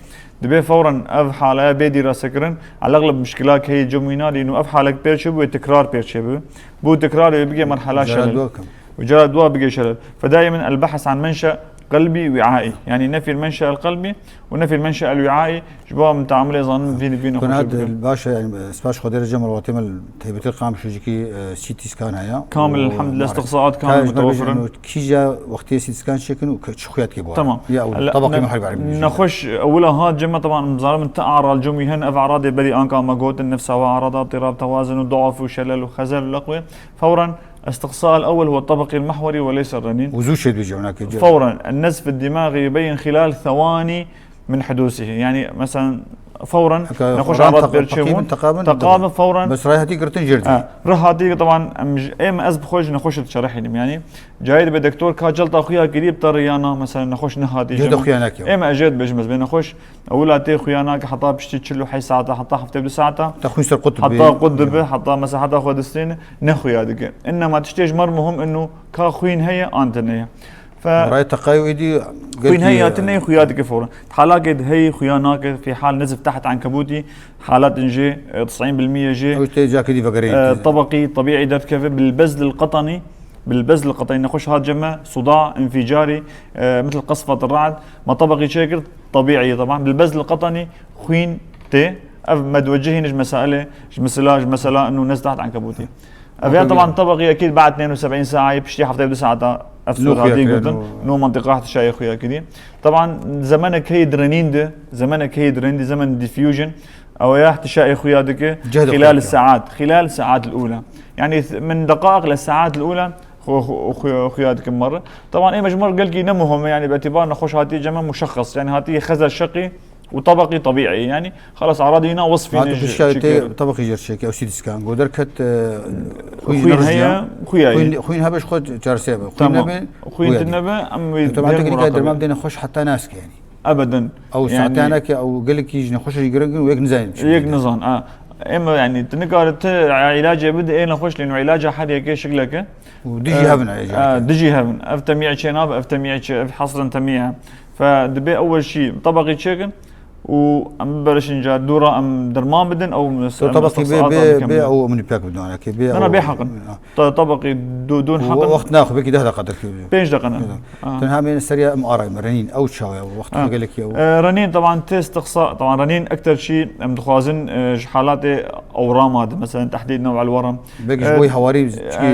Dibê fewren ev halaya bê dîrasekirin. Elegleb muşkila heye cem wîna lîno ev halek pêr çêbû, wê tikrar pêr çêbû. Bu tikrar wê bigê merhala şelel. Û cara dua bigê şelel. فدائما البحث عن منشأ قلبي وعائي. Yani nefî المنشأ القلبي û nefî المنشأ الوعائي ji bo em teamulê zanin vî, vî nexweşî bikin. Baş e, yani, spas Xwedê re cem rewatê me taybetî qam şûjikî, e, C T scan heye. Kamil, elhamdülillah, istiqsaat kamil mutewefir in. Kîja wextê C T scan çêkin û çi xuya dike bu? Tamam. Ya, tabaqî muharib erebî. Nexweş ewila hat cem me, taban, em zanin ti aral cem wî hene, ev aradê berî anka me gotin, nefsa we arada, tirab, tewazin û duaf û şelel û xezel û leqwê. Fewren استقصاء الأول هو الطبقي المحوري وليس الرنين. Û zû çêdibê cewna ke. فورا النزف الدماغي يبين خلال ثواني من حدوثه. Yani, mesela, fewren nexweş arat pêr çêbûn. Teqabin, teqabin, fewren. Bes rayhatî girtin jêr dî. Ha, rayhatî, taban, em ji, êm ez bi xwe ji nexweş dişerihînim, yani. Cayê dibe doktor ka celta xuya kirî bi te riya na, mesela, nexweş nehatî. Cê de xuya nake. Êm ez jê dibêjim, ez bê nexweş. Ewila tê xuya nake heta piştî çil û heşt saeta, heta heftê û du saeta. Heta xwîn ser qut dibe. Heta qut dibe, heta mesela heta xwe distîne, ne xuya dike. Innema tiştê ji me muhim ino ka xwîn heye an tine ye. Fe rayê teqayê êdî xwîn heye ya tine ye, xuya dike fewren. Halakê di heyî xuya nake, fî hal nezif teht enkebûtî, halatin jê, e, tisîn bil mîye jê, ew tê cakê dî vegerê, e, tabaqî tebîî derdikeve, bil bezl el qetenî, bil bezl el qetenî nexweş hat cem me, suda, înfîcarî, e, mitl qesfet el ra'd, me tabaqî çêkir, tebîî ye, teban, bil bezl el qetenî xwîn tê, ev medwecihî ne ji mesailê, ji mesela, ji mesela inu nez teht enkebûtî. Ev ya, teban, tabaqî ekîd ba'd tnên û seb'în saetê, piştî heftê û du saeta ev sûr hatî gotin, nû mentiqa ihtişayê xuya kirî. Teban, zemenek heye di renîn de, zemenek heye di renîn de, zemen diffusion, ew ya ihtişayê xuya dike, xilal saat, xilal saat el-ula. Yani, th-, min deqaiq le saat el-ula, xu-, xu-, xu-, xuya dikim merre. Teban, ê me ji mer gelkî ne muhim e, yani, bi îtibar nexweş hatî cem me muşexxes, yani, hatî xezel şeqî, û tabaqî tebîî, yani, xelas, aradî na wesfî ne ji, ji kê. Tabaqî jê çêkir, ew sî dîskan. Go derket, e, xwîn heye, xuya ye. Xwîn, xwîn hebe ji xwe çaresê be. Xwîn nebe, xwîn tune be, em wê derman bidêne xweş heta naske, yani. Ebeden. Ew saetê nake, ew gelekî ji nexweşa jî giring in û yek nizanî çi. Yek nizan, a. Êm, yani, tu nikare tu ilacê bide, ê nexweş lê, îlaca her yekê şikleke. Û dijî hevin, e, dijî hevin. Ev temî çê nabe, ev temî çê, ev hesren temî e. Fe dibê ewil şî tabaqî çêkin û em biberişin ca dû re em derman bidin, ew mesela tabaqî bê, bê, bê, ew min pek bidin, eke bê. Na, na, bê heqin. Tabaqî dû, dûn heqin. Wext naxwe, belkî deh deqa derkevî. Pênc deqa ne. Tenha em ê seriya M R I me, renîn, ew çawa ye, wext gelekî ew. E, renîn, teban, tê istiqsa, teban, renîn ekter şî em dixwazin, e, ji halatê ewrama de, mesela tehdîd new'el werem. Belkî ji bo, e, hewarî,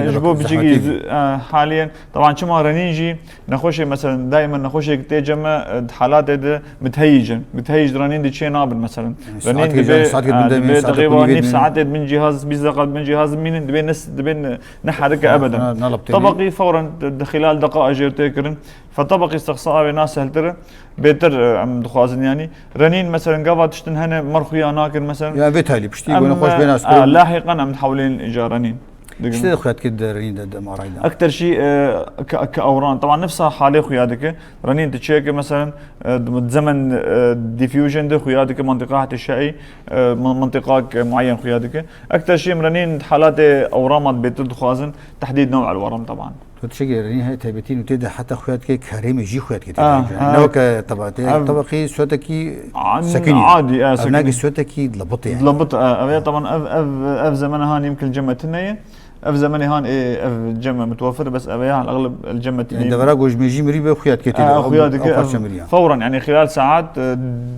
e, ji bo biçîkî, e, haliyen, teban, çima renîn jî nexweşê, mesela, daîmen nexweşê tê cem me, e, di halatê de mitheyîcin. Mitheyîc di renîn de çê nabin, mesela. Renîn dibê, e, dibê deqîqa nîv saetê di bin cîhaz, bîst deqa di bin cîhaz mînin, dibê ne, dibê ne, ne herike ebeden. Tabaqî fewren di, di xilal deqa jê tê kirin. Fe tabaqî istiqsa wê na sehltir e, bêtir, e, em dixwazin, yani. Renîn, mesela, gava tiştin hene, mer xuya nakin, mesela. Ya vê talî, piştî, e, gona xweş bê nas kirin. Lahiqan em dihewlên îca renîn. Digin. Tiştê xuya dike di renîn de, di M R I de. Ekter şî, e, ke, ke ewran. Teban nefsa halê xuya dike. Renîn tu çêke, mesela, e, di zemen, e, diffusion de xuya dike, mentiqa ihtişayî, e, men-, mentiqa ke muayyen xuya dike. Ekter şî em renîn halatê ewrama bêtir dixwazin, tehdîd new'el werem, teban. Tu tiştekî rênî heye taybetî û tê de heta xuya dike kerê me jî xuya dike tê de. Ah, ah. Ne weke tebaqê, tebaqî suetekî sekinî. Adî, e, sekinî. Ev nake suetekî dilebitê yani. Dilebit, e, ev ya, taban ev, ev, ev zemene han yimkin cem me tune ye. Ev zemenê han ê, ev cem me mutewefir, bes ev ya, al-egleb el cem me tune ye. Yani devera ku ji me jî mirî be xuya dike tê de. Xuya dike, ev parça mirî ya. Fewren, yani xilal saet, e,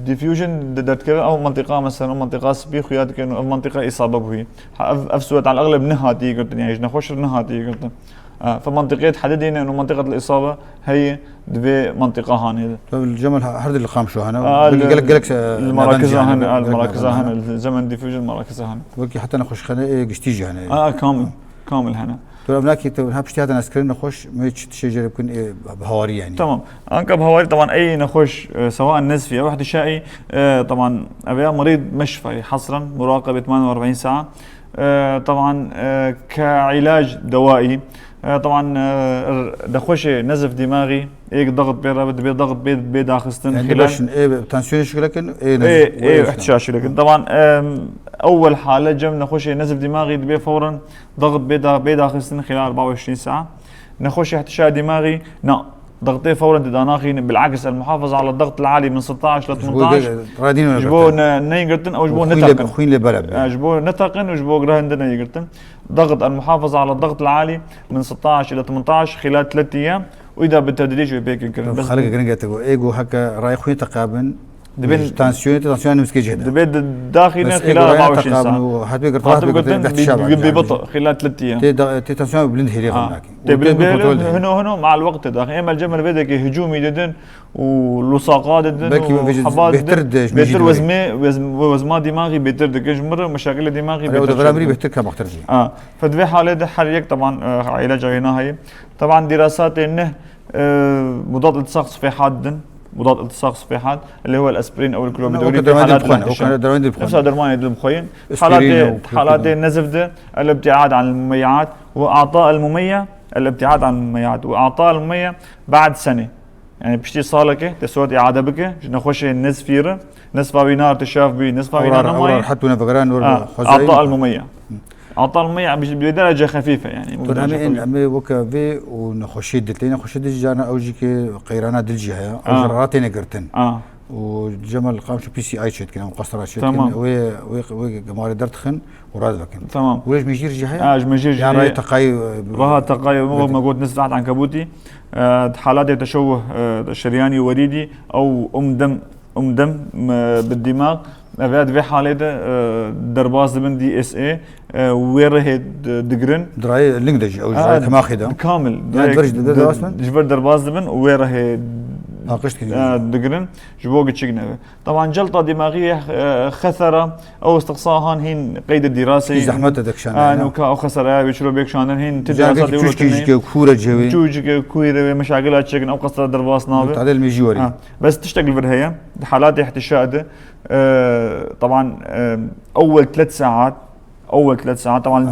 diffusion de-, derdikeve, ew mentiqa, mesela, ew mentiqa spî xuya dike, ev mentiqa îsabe bûyî. Ha, ev, ev suet al-egleb nehatiye girtin, yani ji nexweş re nehatiye girtin. Ha, fe mentiqê dihedidîne û mentiqet îsabe heye di vê mentiqa hanê de. Tabii, li Cemal her di li Qamşo hene. Aa, belkî li, gelek, gelek, e, li Merakiza hene, aa, li Merakiza hene, li Zemen Diffusion Merakiza hene. Belkî heta nexweşxane, e, giştî jî hene. Aa, kamil, kamil hene. Tu ev nakî, tu ha piştî hata naskirin nexweş, me çi tiştê jê re bikin, e, bi hawarî yani. Tamam. Anka bi hawarî, taban ey nexweş, e, sewa nezfî, ew ihtişaî, e, taban ev ya merîd meşfayî, hasren, muraqebe themaniye ve erbîn saet. E, taban, e, ke îlac dewayî. E, taban, e, nexweşê nezf dîmaxî, êk daxit pê re be, dibê daxit bê, bê daxistin. Yani xilal. Beş, e, tansiyonê şikil dikin, e, ê, nezf, ê, e, ihtişaş şikil dikin. Taban, e, ewwel hale cem nexweşê nezf dîmaxî dibê fewren daxit bê da-, bê daxistin xilal arba ve îşrîn saet. Nexweşê ihtişaş dîmaxî, na. Daxitê fewren tê danaxînin, bil'aks, el-muhafaza ala daxit el-alî min sitaş ila tmintaş. Ji bo ne-, neyê girtin, ew ji bo neteqin. Xwîn lê bere be. E, ji bo neteqin û ji bo girehinde neyê girtin. Daxit, el-muhafaza ala daxit el-alî min sitaş ila tmintaş xilal tlet eyyam û îda bi tedrîc wê pêkin kirin. Bes xelkê giring e te got, ê got heke rayê xwîn teqabin, dibên tansiyonê, te tansiyona nivîskê cih de. Dibê di-, daxîne xilal arba ve îşrîn saet. Hatibê girtin, hatibê girtin, bi, bi, bi, xilal tlet eyyam. Tê da-, tê tansiyona bilind hêlê xwe nakî. Tê bilind bê, hino, hino, mal wext tê daxîn. Ê me li cem re vê dekê hicûmî didin û lusaqa didin û heba didin. Bêtir wezmê, wez-, wezma dîmaxî bêtir dike. Ji min re meşakilê dîmaxî bêtir. Bêtir kebextir jî. Ha. Fe di vê halê de her yek, teban, e, îlaca wê naheyî. Teban dîrasatê neh, e, mudad iltisaq sifêhat didin. Mudad iltisaq sifêhat. Li hewel aspirin ew clopidogrel. Nefsa dermanê dil bixwin. Halatê, halatê nezf de, el-ibtiad an el-mumeyyaat. Ve ata el-mumeyya, el-ibtiad an el-mumeyyaat. Ve ata el-mumeyya ba'd sene. Yani piştî salekê, te suret îade bike, ji nexweşê nezfî re, nezfa wî na irtişaf bî, nezfa wî na nemayî. Ata el-mumeyya. Ata el-mumeyya bi, bi derece xefîfe yani. Em ê, em ê weke vê û nexweşê dil. Tê nexweşê dil jî carna ew jî ke qeyrana dil jî heye. Ew jî ra têne girtin. Û Cemal Qamşo P C I çêdikin, em qasra çêdikin. Tamam. Wê, wê, wê gemarê derdixin û radivekîn. Tamam. Wê ji mijîr jî heye? Ha, ji mijîr jî heye. Yan rayê teqayî, e, raha teqayî, wek me got, nisf ehd ankebûtî. E, di halatê teşewuh, e, şeryanî werîdî, ew umdem, umdem, e, bi dîmax, ev ya di vê halê de, e, derbas dibin D S A, e, wê rehê di-, digirin. Di rayê ling de jî, ew ji rayê temaxê de. Kamil. Yan di vir jî derbas bin? Ji vir derbas dibin û wê rehê, e, digirin. Ji bo giçik nebe. Teban celta dîmaxî, e, xetera, ew istiqsa han hîn qeyde dîrasê. Zehmet e dekişandin. Ha, nûka ew xeseraya wê çiro bê kişandin hîn ti dîrasa dewletê. Çûçikê jî ke kûr e cewê. Çûçikê kûr e wê meşakila çekin ew qasra derbas nabe. Mutadel mêjî werî. Ha, bes tiştek li vir heye. Di halatê ihtişa de, e, teban, e, ewwel tlet saet, Ewwel tlet saet, teban li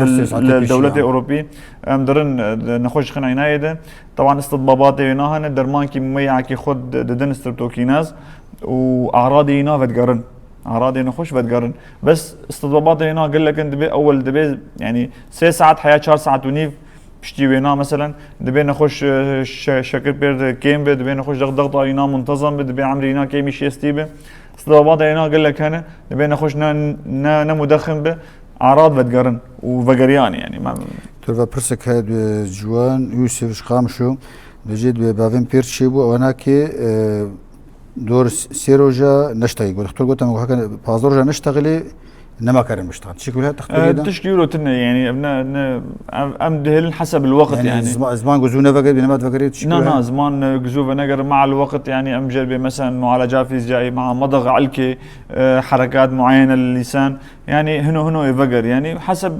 dewletê Ewropî, em dirin, e, nexweş dixin eynayê de. Teban istitbabatê wê nahene, dermankî mumeyakî xwe di-, didin streptokînaz û aradê wî na vedigerin. Aradê nexweş vedigerin. Bes istitbabatê wê na gelek in, dibê ewwel dibê, yani sê saet heya çar saet û nîv piştî wê na, meselen, dibê nexweş, e, şe-, şekir pêr de kêm be, dibê nexweş dex-, dexta wî na muntezam be, dibê emrê wî na kêmî şêstî be. Istitbabatê wê na gelek hene, dibê nexweş ne, ne, ne mudexin be. Arad vedigerin û vegeriyan yani. Tu ve pirsek heye, e, ciwan, Yûsif ji Qamişo, dibêje bavên pêr çêbû, ew nakê, e, dor s-, sê roja neştexî. Got, doktor got, em heke pazdeh roja neştexilê, nema karin biştexin. Tişkî wila textî, e, de? Tişkî wilo tune yani, ev ne, ne, ev, em dihêlin heseb il weqt yani. Zma-, ziman ku zû nevegere, bî nema vegere, tişkî wila? Na, na, ziman, e, ku zû venegere, ma el weqt yani, em jê re bê, meselen, mualaca fîzîayî, ma medex ilkê, e, herekat muayene li lîsan, Yani hino hino ê veger. Yani heseb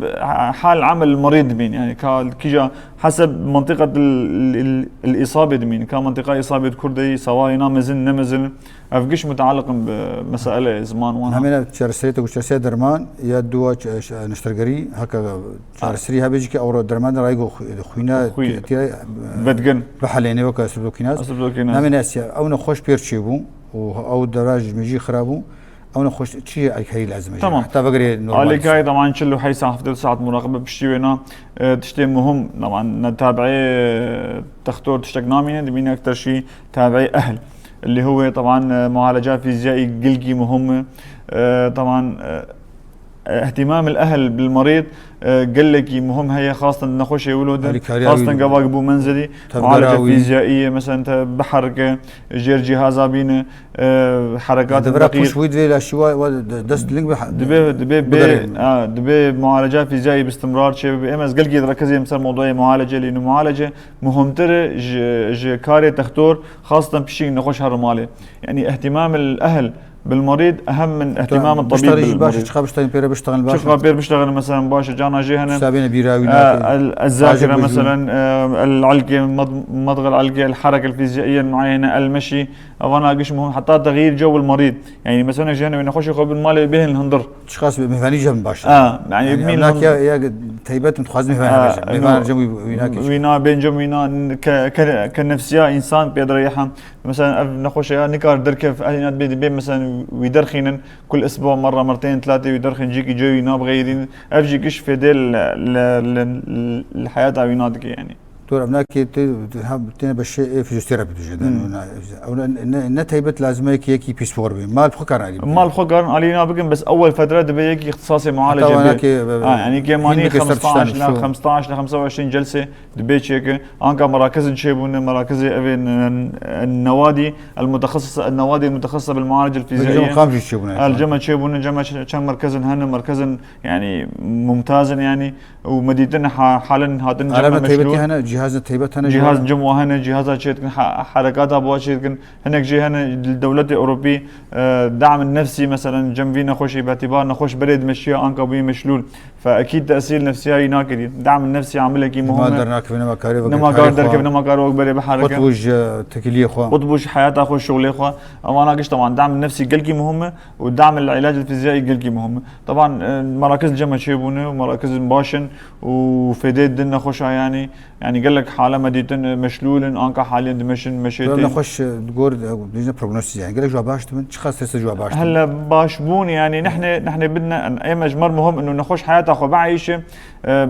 hal emel merîd dibîn. Yani ka kîja heseb mentiqet il, il, il îsabê dibîn. Ka mentiqa îsabê di kur de yî, sewayê na mezin, ne mezin. Ev giş mutaliq in bi meseleyê ziman wan. Namê ne çareseriyê te ku çareseriyê derman ya duwa ç-, ç-, neştergerî heke çareserî hebe jî ke ew re derman de raygo xu-, xwîna Xwî-, ti-, tira, e, vedgin. Bihelêne weke streptokînaz. Streptokînaz. Namê ne siya. Ew nexweş pêr çêbû û ew dewra ji me jî xirab bû. Ew ne xweş, çi alîkarî lazim e? Tamam. Heta vegere normal. Alîkarî, teban, çil û heyt saet, hevdeh saet muraqibe piştî wê na, e, tiştê muhim, teban, ne tabiê, e, textor tiştek namîne, dibîne ekter şî tabiê ehl. Li hû wê, teban, e, mualeca fîziyayî gelkî muhim e. E, teban, e, ihtimam el ehl bil merîd, e, gelekî muhim heye, xastan nexweşê wilo de, Alîkariya xastan wî gavak bû menzilî, tevgera mualeca wî. Fîziyayî, mesela te biherike, jêr cîhaza bîne, e, herekat Devera deqîq. Pişt wî divê laşî wa, wa de-, dest ling bi ha-, Dibe, dibe bê, bigerîn. Ha, dibe mualeca fîziyayî bi istimrar çêbibe. Em ez gelkî direkezê em ser mewdûyê mualece lî, nu mualece muhimtir e ji, ji karê textor, xastan pişik nexweş her malê. Yani ihtimam el ehl bil merîd ehem min ihtimam el tabîb bil merîd. Çiqa biştarî pêre biştaxin baş. Çiqa pêr biştaxin, mesela, baş e, cana jê hene. Sabine bîra wî e, nake. El, el zakire, mesela, e, el alke, mad-, madğ el alke, el hareke el fîziyaiye el muayene, el meşî. Evana giş muhim, hatta texyîr cew el merîd. Yani, mesela, jene wê nexweşê xwe bin malê bêhin hundir. Çiqas bi mêvanî cem baş. E, yani, yani, bîn hundir. Ya, ya teybet dixwazin mêvanî. E, mêvanî cem wî nake. Wîna bên cem wîna ke, ke, ke nefsiya insan pê dirêhan. Mesela ev nexweşe ya nikar derkev, ehlîna dibê, dibê mesela wî derxînin, kul isbu merra merteyên tlatê wî derxîn, cîkî cewî nabixeyirîn. Ev jî giş fêdê li, li, li, li heyata wî nadike yani. Dur, ev nakê tê, tê, ha, têne beşê, e, fizyoterapî dije, Hmm. ne, ne, ne, ne teybet lazim e ki yekî pîspor bê. Mal xwe karin alî bikin. Mal xwe karin alî nabikin, bes ewel fetre dibe yekî îxtisasê mualece bê. Ha, yani kêmanî hîn bike ser tiştan, xemstaş la, şu xemstaş la xemsa ve işrîn celse. Dibê çêke, anka merakizin çêbûne, merakizê evê n-, n-, newadî, el mutexesis, el newadî mutexesisa bil mualece el fîziyaiye. Cem kam jî çêbûne? El cema çêbûne, cema ç-, çend merkezin hene, merkezin, yani, mumtazin, yani, û me dîtin ha-, halen hatin cema meşlûl. Hene, cihazin teybet hene. Cihaz cem wa hene, cihaza çêdikin, ha-, herekata bi wa çêdikin. Hinek jî hene li dewletê Ewropî, e, dam nefsî, meselen, cem vî nexweşî, bi îtibar nexweş berê dimeşiya, anka bûye meşlûl. Fe ekîd tesîr nefsiyayî nakirî. Dam nefsî amilekî muhim e. Dernakeve, nema karê wek. Nema kar derkeve, nema kar wek berê biherike. Qutbû ji, e, tekiliyê xwe. Qutbû ji heyata xwe, şuxulê xwe. Evana giş teban dam nefsî gelkî muhim e û dam el îlac el fîziyayî gelkî muhim e. Teban, e, merakiz cema çêbûne û merakizin baş in û fêdê din nexweşa yani. Yani gelek hale me dîtin, e, meşlûl in, anka haliyen dimeşin, meşê tên. Nexweş, e, gor, e, dijne prognostî yani. Gelek jwa baş dibin, çiqas teste jwa baş dibin? Hele baş bûn yani, nehne, nehne bidne, em ji mer muhim inu nexweş heyata xwe bieyşe, e,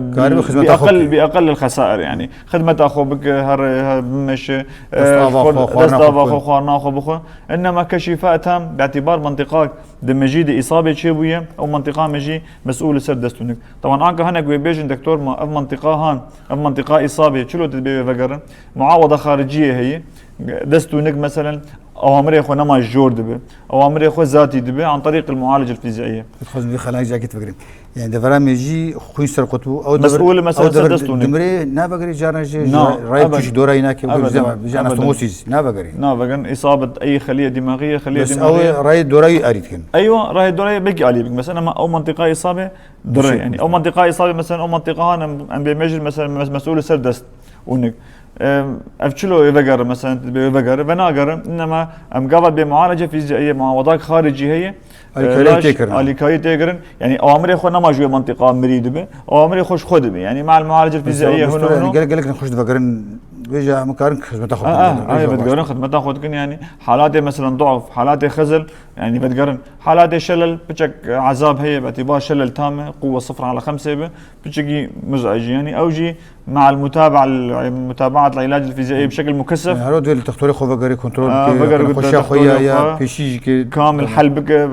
bi aqel, bi aqel el xesair yani. Xidmeta xwe bike, her, her bimeşe, e, dest ava xwe, xwarina xwe, xwarina xwe bixwe. Innema ke şîfa tam, bi îtibar mentiqa di mejî de îsabê çêbûye, ew mentiqa mejî mesûl li ser dest û nik. Teban anka hinek wê bêjin, doktor, ma ev mentiqa han, ev mentiqa îsabê, çilo tu dibê wê vegerin? Muawada xariciyê heye. Dest û nik, meselen, awamirê xwe nema jor dibe. Awamirê xwe zatî dibe, an terîq el mualece el fîziyaiye. Dixwazim vê xelayê cakê tu bigirim. Yani devera mejî xwîn ser qutbû. Ew mesûl, mesela, ser dest û nik. Dimrê navegerê carna jê, na, rayê ebed. Tuşî dorayî nake, ebed, jana stomosîz, navegerê. Navegerin, îsabet ey xeliye dimaxiye, xeliye dimaxiye. Bes ew rayê dorayî arî dikin. Eywa, rayê dorayî belkî alî bikin. Mesela, ama ew mentiqa îsabê Dire, yani. Ew mentiqa îsabê, mesela, ew mentiqa han em, em bê mejir, mesela, mes-, mesûl ser dest û nik. Em, ev çilo ê vegerin, mesela, bê ê vegerin, ve nagerin, innema em gava bê mualece fîziyayê, muawedak xaricî heye, alîkarî e, laş, tê kirin. Alîkarî tê kirin. Yani, awamirê xwe nema ji wê mentiqa mirî dibe. Awamirê xwe ji xwe dibe. Yani, mal mualece fîziyayê hunu hunu. Gelek, gelek xweş divegerin. Vêca em karin xizmeta xwe bikin. Ha, ha, vegerin, xizmeta xwe dikin, yani. Halatê, mesela, duaf, halatê xezil, yani, vegerin. Halatê şelel, piçek ezab heye, bi îtibar şelel tam e, quwwe sifir ala xemsê be, piçekî muz'ec, yani ew jî me'al mutaba'a, mutabaat el ilac el fîziyayî bi şekil mukessef. Yani her wextê li textorê xwe vegerê kontrol bike, vegerê nexweşiya xwe ya, ya pêşî jî ke kamil hel bike,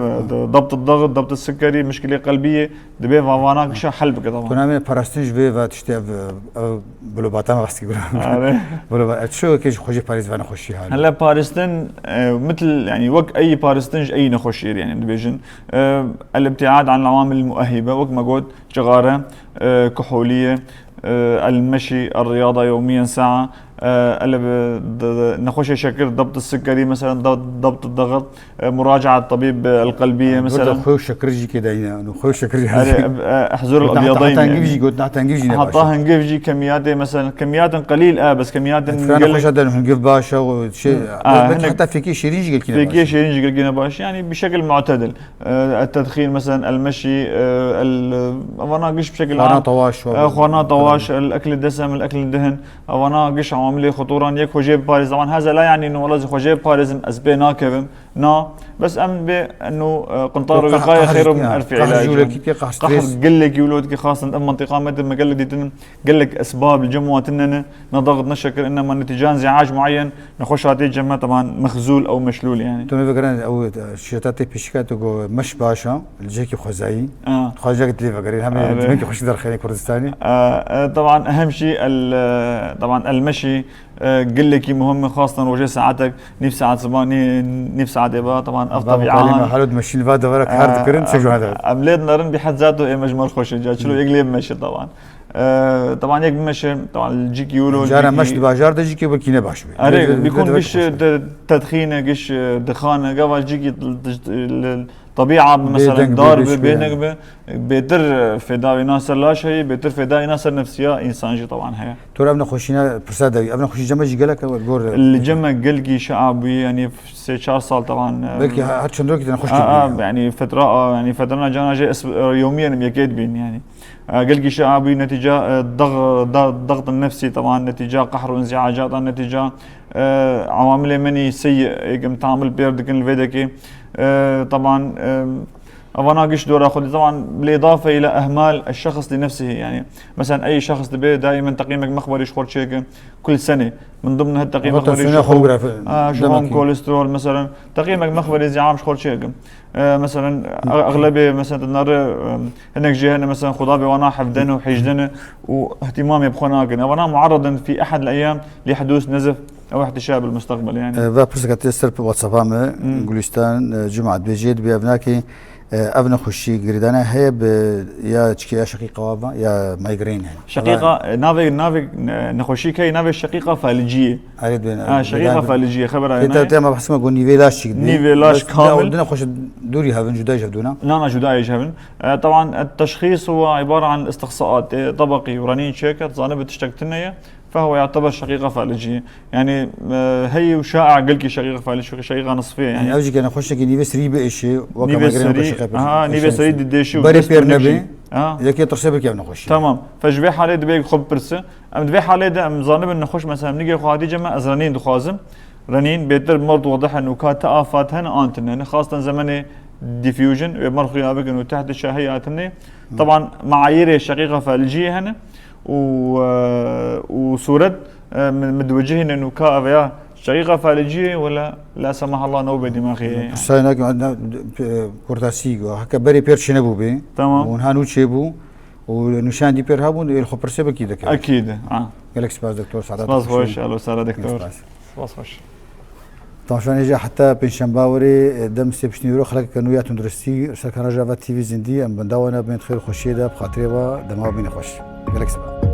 dabt el daxt, dabt el sikkerî, mişkilê qelbiyê, dibê va-, vana gişa hel bike, tamam. Tu namê parastin ji vê ve tiştê ev, ev Bilobata me westî gura. Are. Biloba-, ev çi wekê ji xwe jê parêz ve nexweşî hale. Hele paristin, e, mitl, yani wek ey paristin ji ey nexweşî, yani dibêjin, e, el-ibtiad an el-awamil muehhibe, wek me got, cixare, e, kuholiye, e, el-meşî, el-riyada yewmiyen sa'a, e, ele bi, d-, d-, nexweşê şekir, dabt sikkerî, mesela, da-, dabt daxt, e, muracaat tabîb, e, el-qelbiye, mesela. Xwe şekir jî kê dayîne, xwe şekir jî. Erê, e, e, huzur el-abyadayn, heta hingîv jî, gotin heta hingîv jî ne baş e. Heta hingîv jî kemiyatê, mesela, kemiyatên qelîl e, bes kemiyatên gelek. Xweşa der hingîv baş e, şey, belkî heta fêkê şêrîn jî gelkî ne baş. Fêkê şêrîn jî gelkî ne baş. Yani, bi şekil mu'tedil. E, el-tedxîn, mesela, el-meşî, e, el, e, vana giş bi şekil am. Xwarina tewaş, e, xwarina tewaş, el-ekl desem, el-ekl dehn. Evana giş awamilê xuturan yek xwe jê biparêz. Zaman heze la, yani, nu wela ez xwe jê biparêzim, ez pê nakevim. Na, bes em bê eno, e, qintar û Qeh-, wiqaye qehr xêr min ya, elfî qehr îlac. Jûlekî tê, qehr Qehr stres. Gelekî wilo dikê xasan em mintîqa me de me gelek dîtin, gelek esbab li cem wan tune ne, ne daxit ne şekir, inema netîcan zî ac muayyen, nexweş hatê cem me, teban mexzûl ew meşlûl yani. Tu me vekirin ew, e, şiyeta tê pêşîka tu go meş baş a, li cihekî xwezayî. Ha. Xwezayî tê vekirin, hem Evet. demekî xweşik derxêne Kurdistanî. E, e, teban ehem şî el, e, teban el meşî, E, gelekî muhim e, xastan rojê saetek, nîv saet siba, nî-, nîv saetê ba, teban ev Bab tebîa Kalî han. Me halo dimeşîn va devera kar E, dikirin, çi em, jû hede? Em lê dinerin bî hed zato ê me ji me re xweş e, ca çilo yek lê bimeşe teban. E, teban yek bimeşe, teban li cîkî wilo, Cara cîkî meş di bajar de cîkî wekî ne baş be. Erê, Lê, lê, bîkon lê, giş, lê, e, te-, tedxîne, giş, e, dixane, gava cîkî li, li, li, Tebîa bi, Bêdeng mesela, be, dar be, bêçûye. Bêdeng be, bêtir fêda wî na ser laş heye, bêtir fêda wî na ser nefsiya însan jî teban heye. Tu ev nexweşîne pirsa dewî. Ev nexweşî cem me jî gelek e, gor Li cem me gelkî şea bûyî, yanî sê çar sal teban, em, Belkî her, her çend rokî te nexweş a, a, kiriye. Yanî fetra, a, yanî fetrana cana jê es-, e, yomî yenim yekê dibîn, yanî. E, gelkî şea bûyî netîca, e, dax-, da-, daxtin nefsî teban, netîca qehr û înziacatan, netîca, e, ewamilê menî seyî êkim tamil pêr dikin li vê dekê. E, teban, e, evana giş dora xwe dî, teban, bil îdafe îla ehmal eşşexs li nefsihî, yanî, meselen, ey şexs dibe daîmen teqîmek mexwerî ji xwe çêke, kul senê, min dimne heta teqîmek Ama mexwerî ji tansiyona xwe xwe, bigre, ha, ji xwe demekî. Kolesterol, meselen, teqîmek mexwerî zî am ji xwe çêke. E, meselen, e-, exlebê, meselen, tu nare, e, hinek jê hene, meselen, xuda bê wana hevden û hêjden û ihtimamê bi xwe nakin. Evana muarredin fî ehad el-eyyam li hudûs nezf ew ihtişa bil mustaqbel, yani. E, va pirseka te ser WhatsApp-a me, Hmm. Gulistan, e, Cuma, dibêje, dibê ev nakê, e, ev nexweşî girêdana heye bi ya çikê ya şeqîqa wa ya migraine, yani. Şeqîqa, e, navê, navê, e, nexweşî key navê şeqîqa faliciyê. Erê dibên, Ha, şeqîqa faliciyê, xebera Tê te, ne? Te me behsime ku nîvê laş çî dibî. Nîvê laş Bes kamil. Dine xweş dûrî hevin, cudayî ji hev dûna. Na, na, cudayî ji hevin. E, teban, e, teşxîs wa îbare an istiqsaat, e, tebaqî û renîn çêke, zanibe tiştek tune ye. Fehwe ya'teber şeqîqa faliciyê. Yani, e, heyî û şa'a gelkî şeqîqa faliciyê, şeqîqa nisfiyê, yani. Yani ev jî ke nexweşekî nîvê serî biêşê, weke Nîvê migraine serî, weke şeqîqa ha, nîvê serî dibêşê. Didêşî û Berê dest pêr û nebê, Ha. yekê tirse bike ev nexweşî. Tamam. Fe ji vê halê dibe xwe bipirse. Em di vê halê de em zanibin nexweş, mesela, em nigê xwe hatî cem me, ez renîn dixwazim. Renîn bêtir merd wedih e, nûka ti afat hene an tune. Xastan zemenê diffusion, wê mer xuya bikin û tehtê şahî hatine. Teban meayîrê şeqîqa faliciyê hene û, e, û sûret, e, min, min diwecihîne nûka ev ya şeqîqa faliciyê wela la semahallah ne bê dîmaxê ye. Pirsayê nakim, na, e, kurtasî go. Heke berê pêr çênebû bê. Tamam. Û niha nû çêbû. û nûşan dî pêr hebûn, ê li xwe pirsê bikî dike. Ekîd, ha. Gelek spas, doktor Sedat Spas Xweşî. Xweş, elo sere, doktor. Gelek spas. Spas xweş. Temaşanê jî heta pêncşemba werê, e, dem sê piştnî wiro xelekeke nû ya tunduristî, ser kanala Rojava T V zindî, em benda we ne bên xêr xweşiyê de, bi xatirê we, dema we bîne xweş. Gelek spas.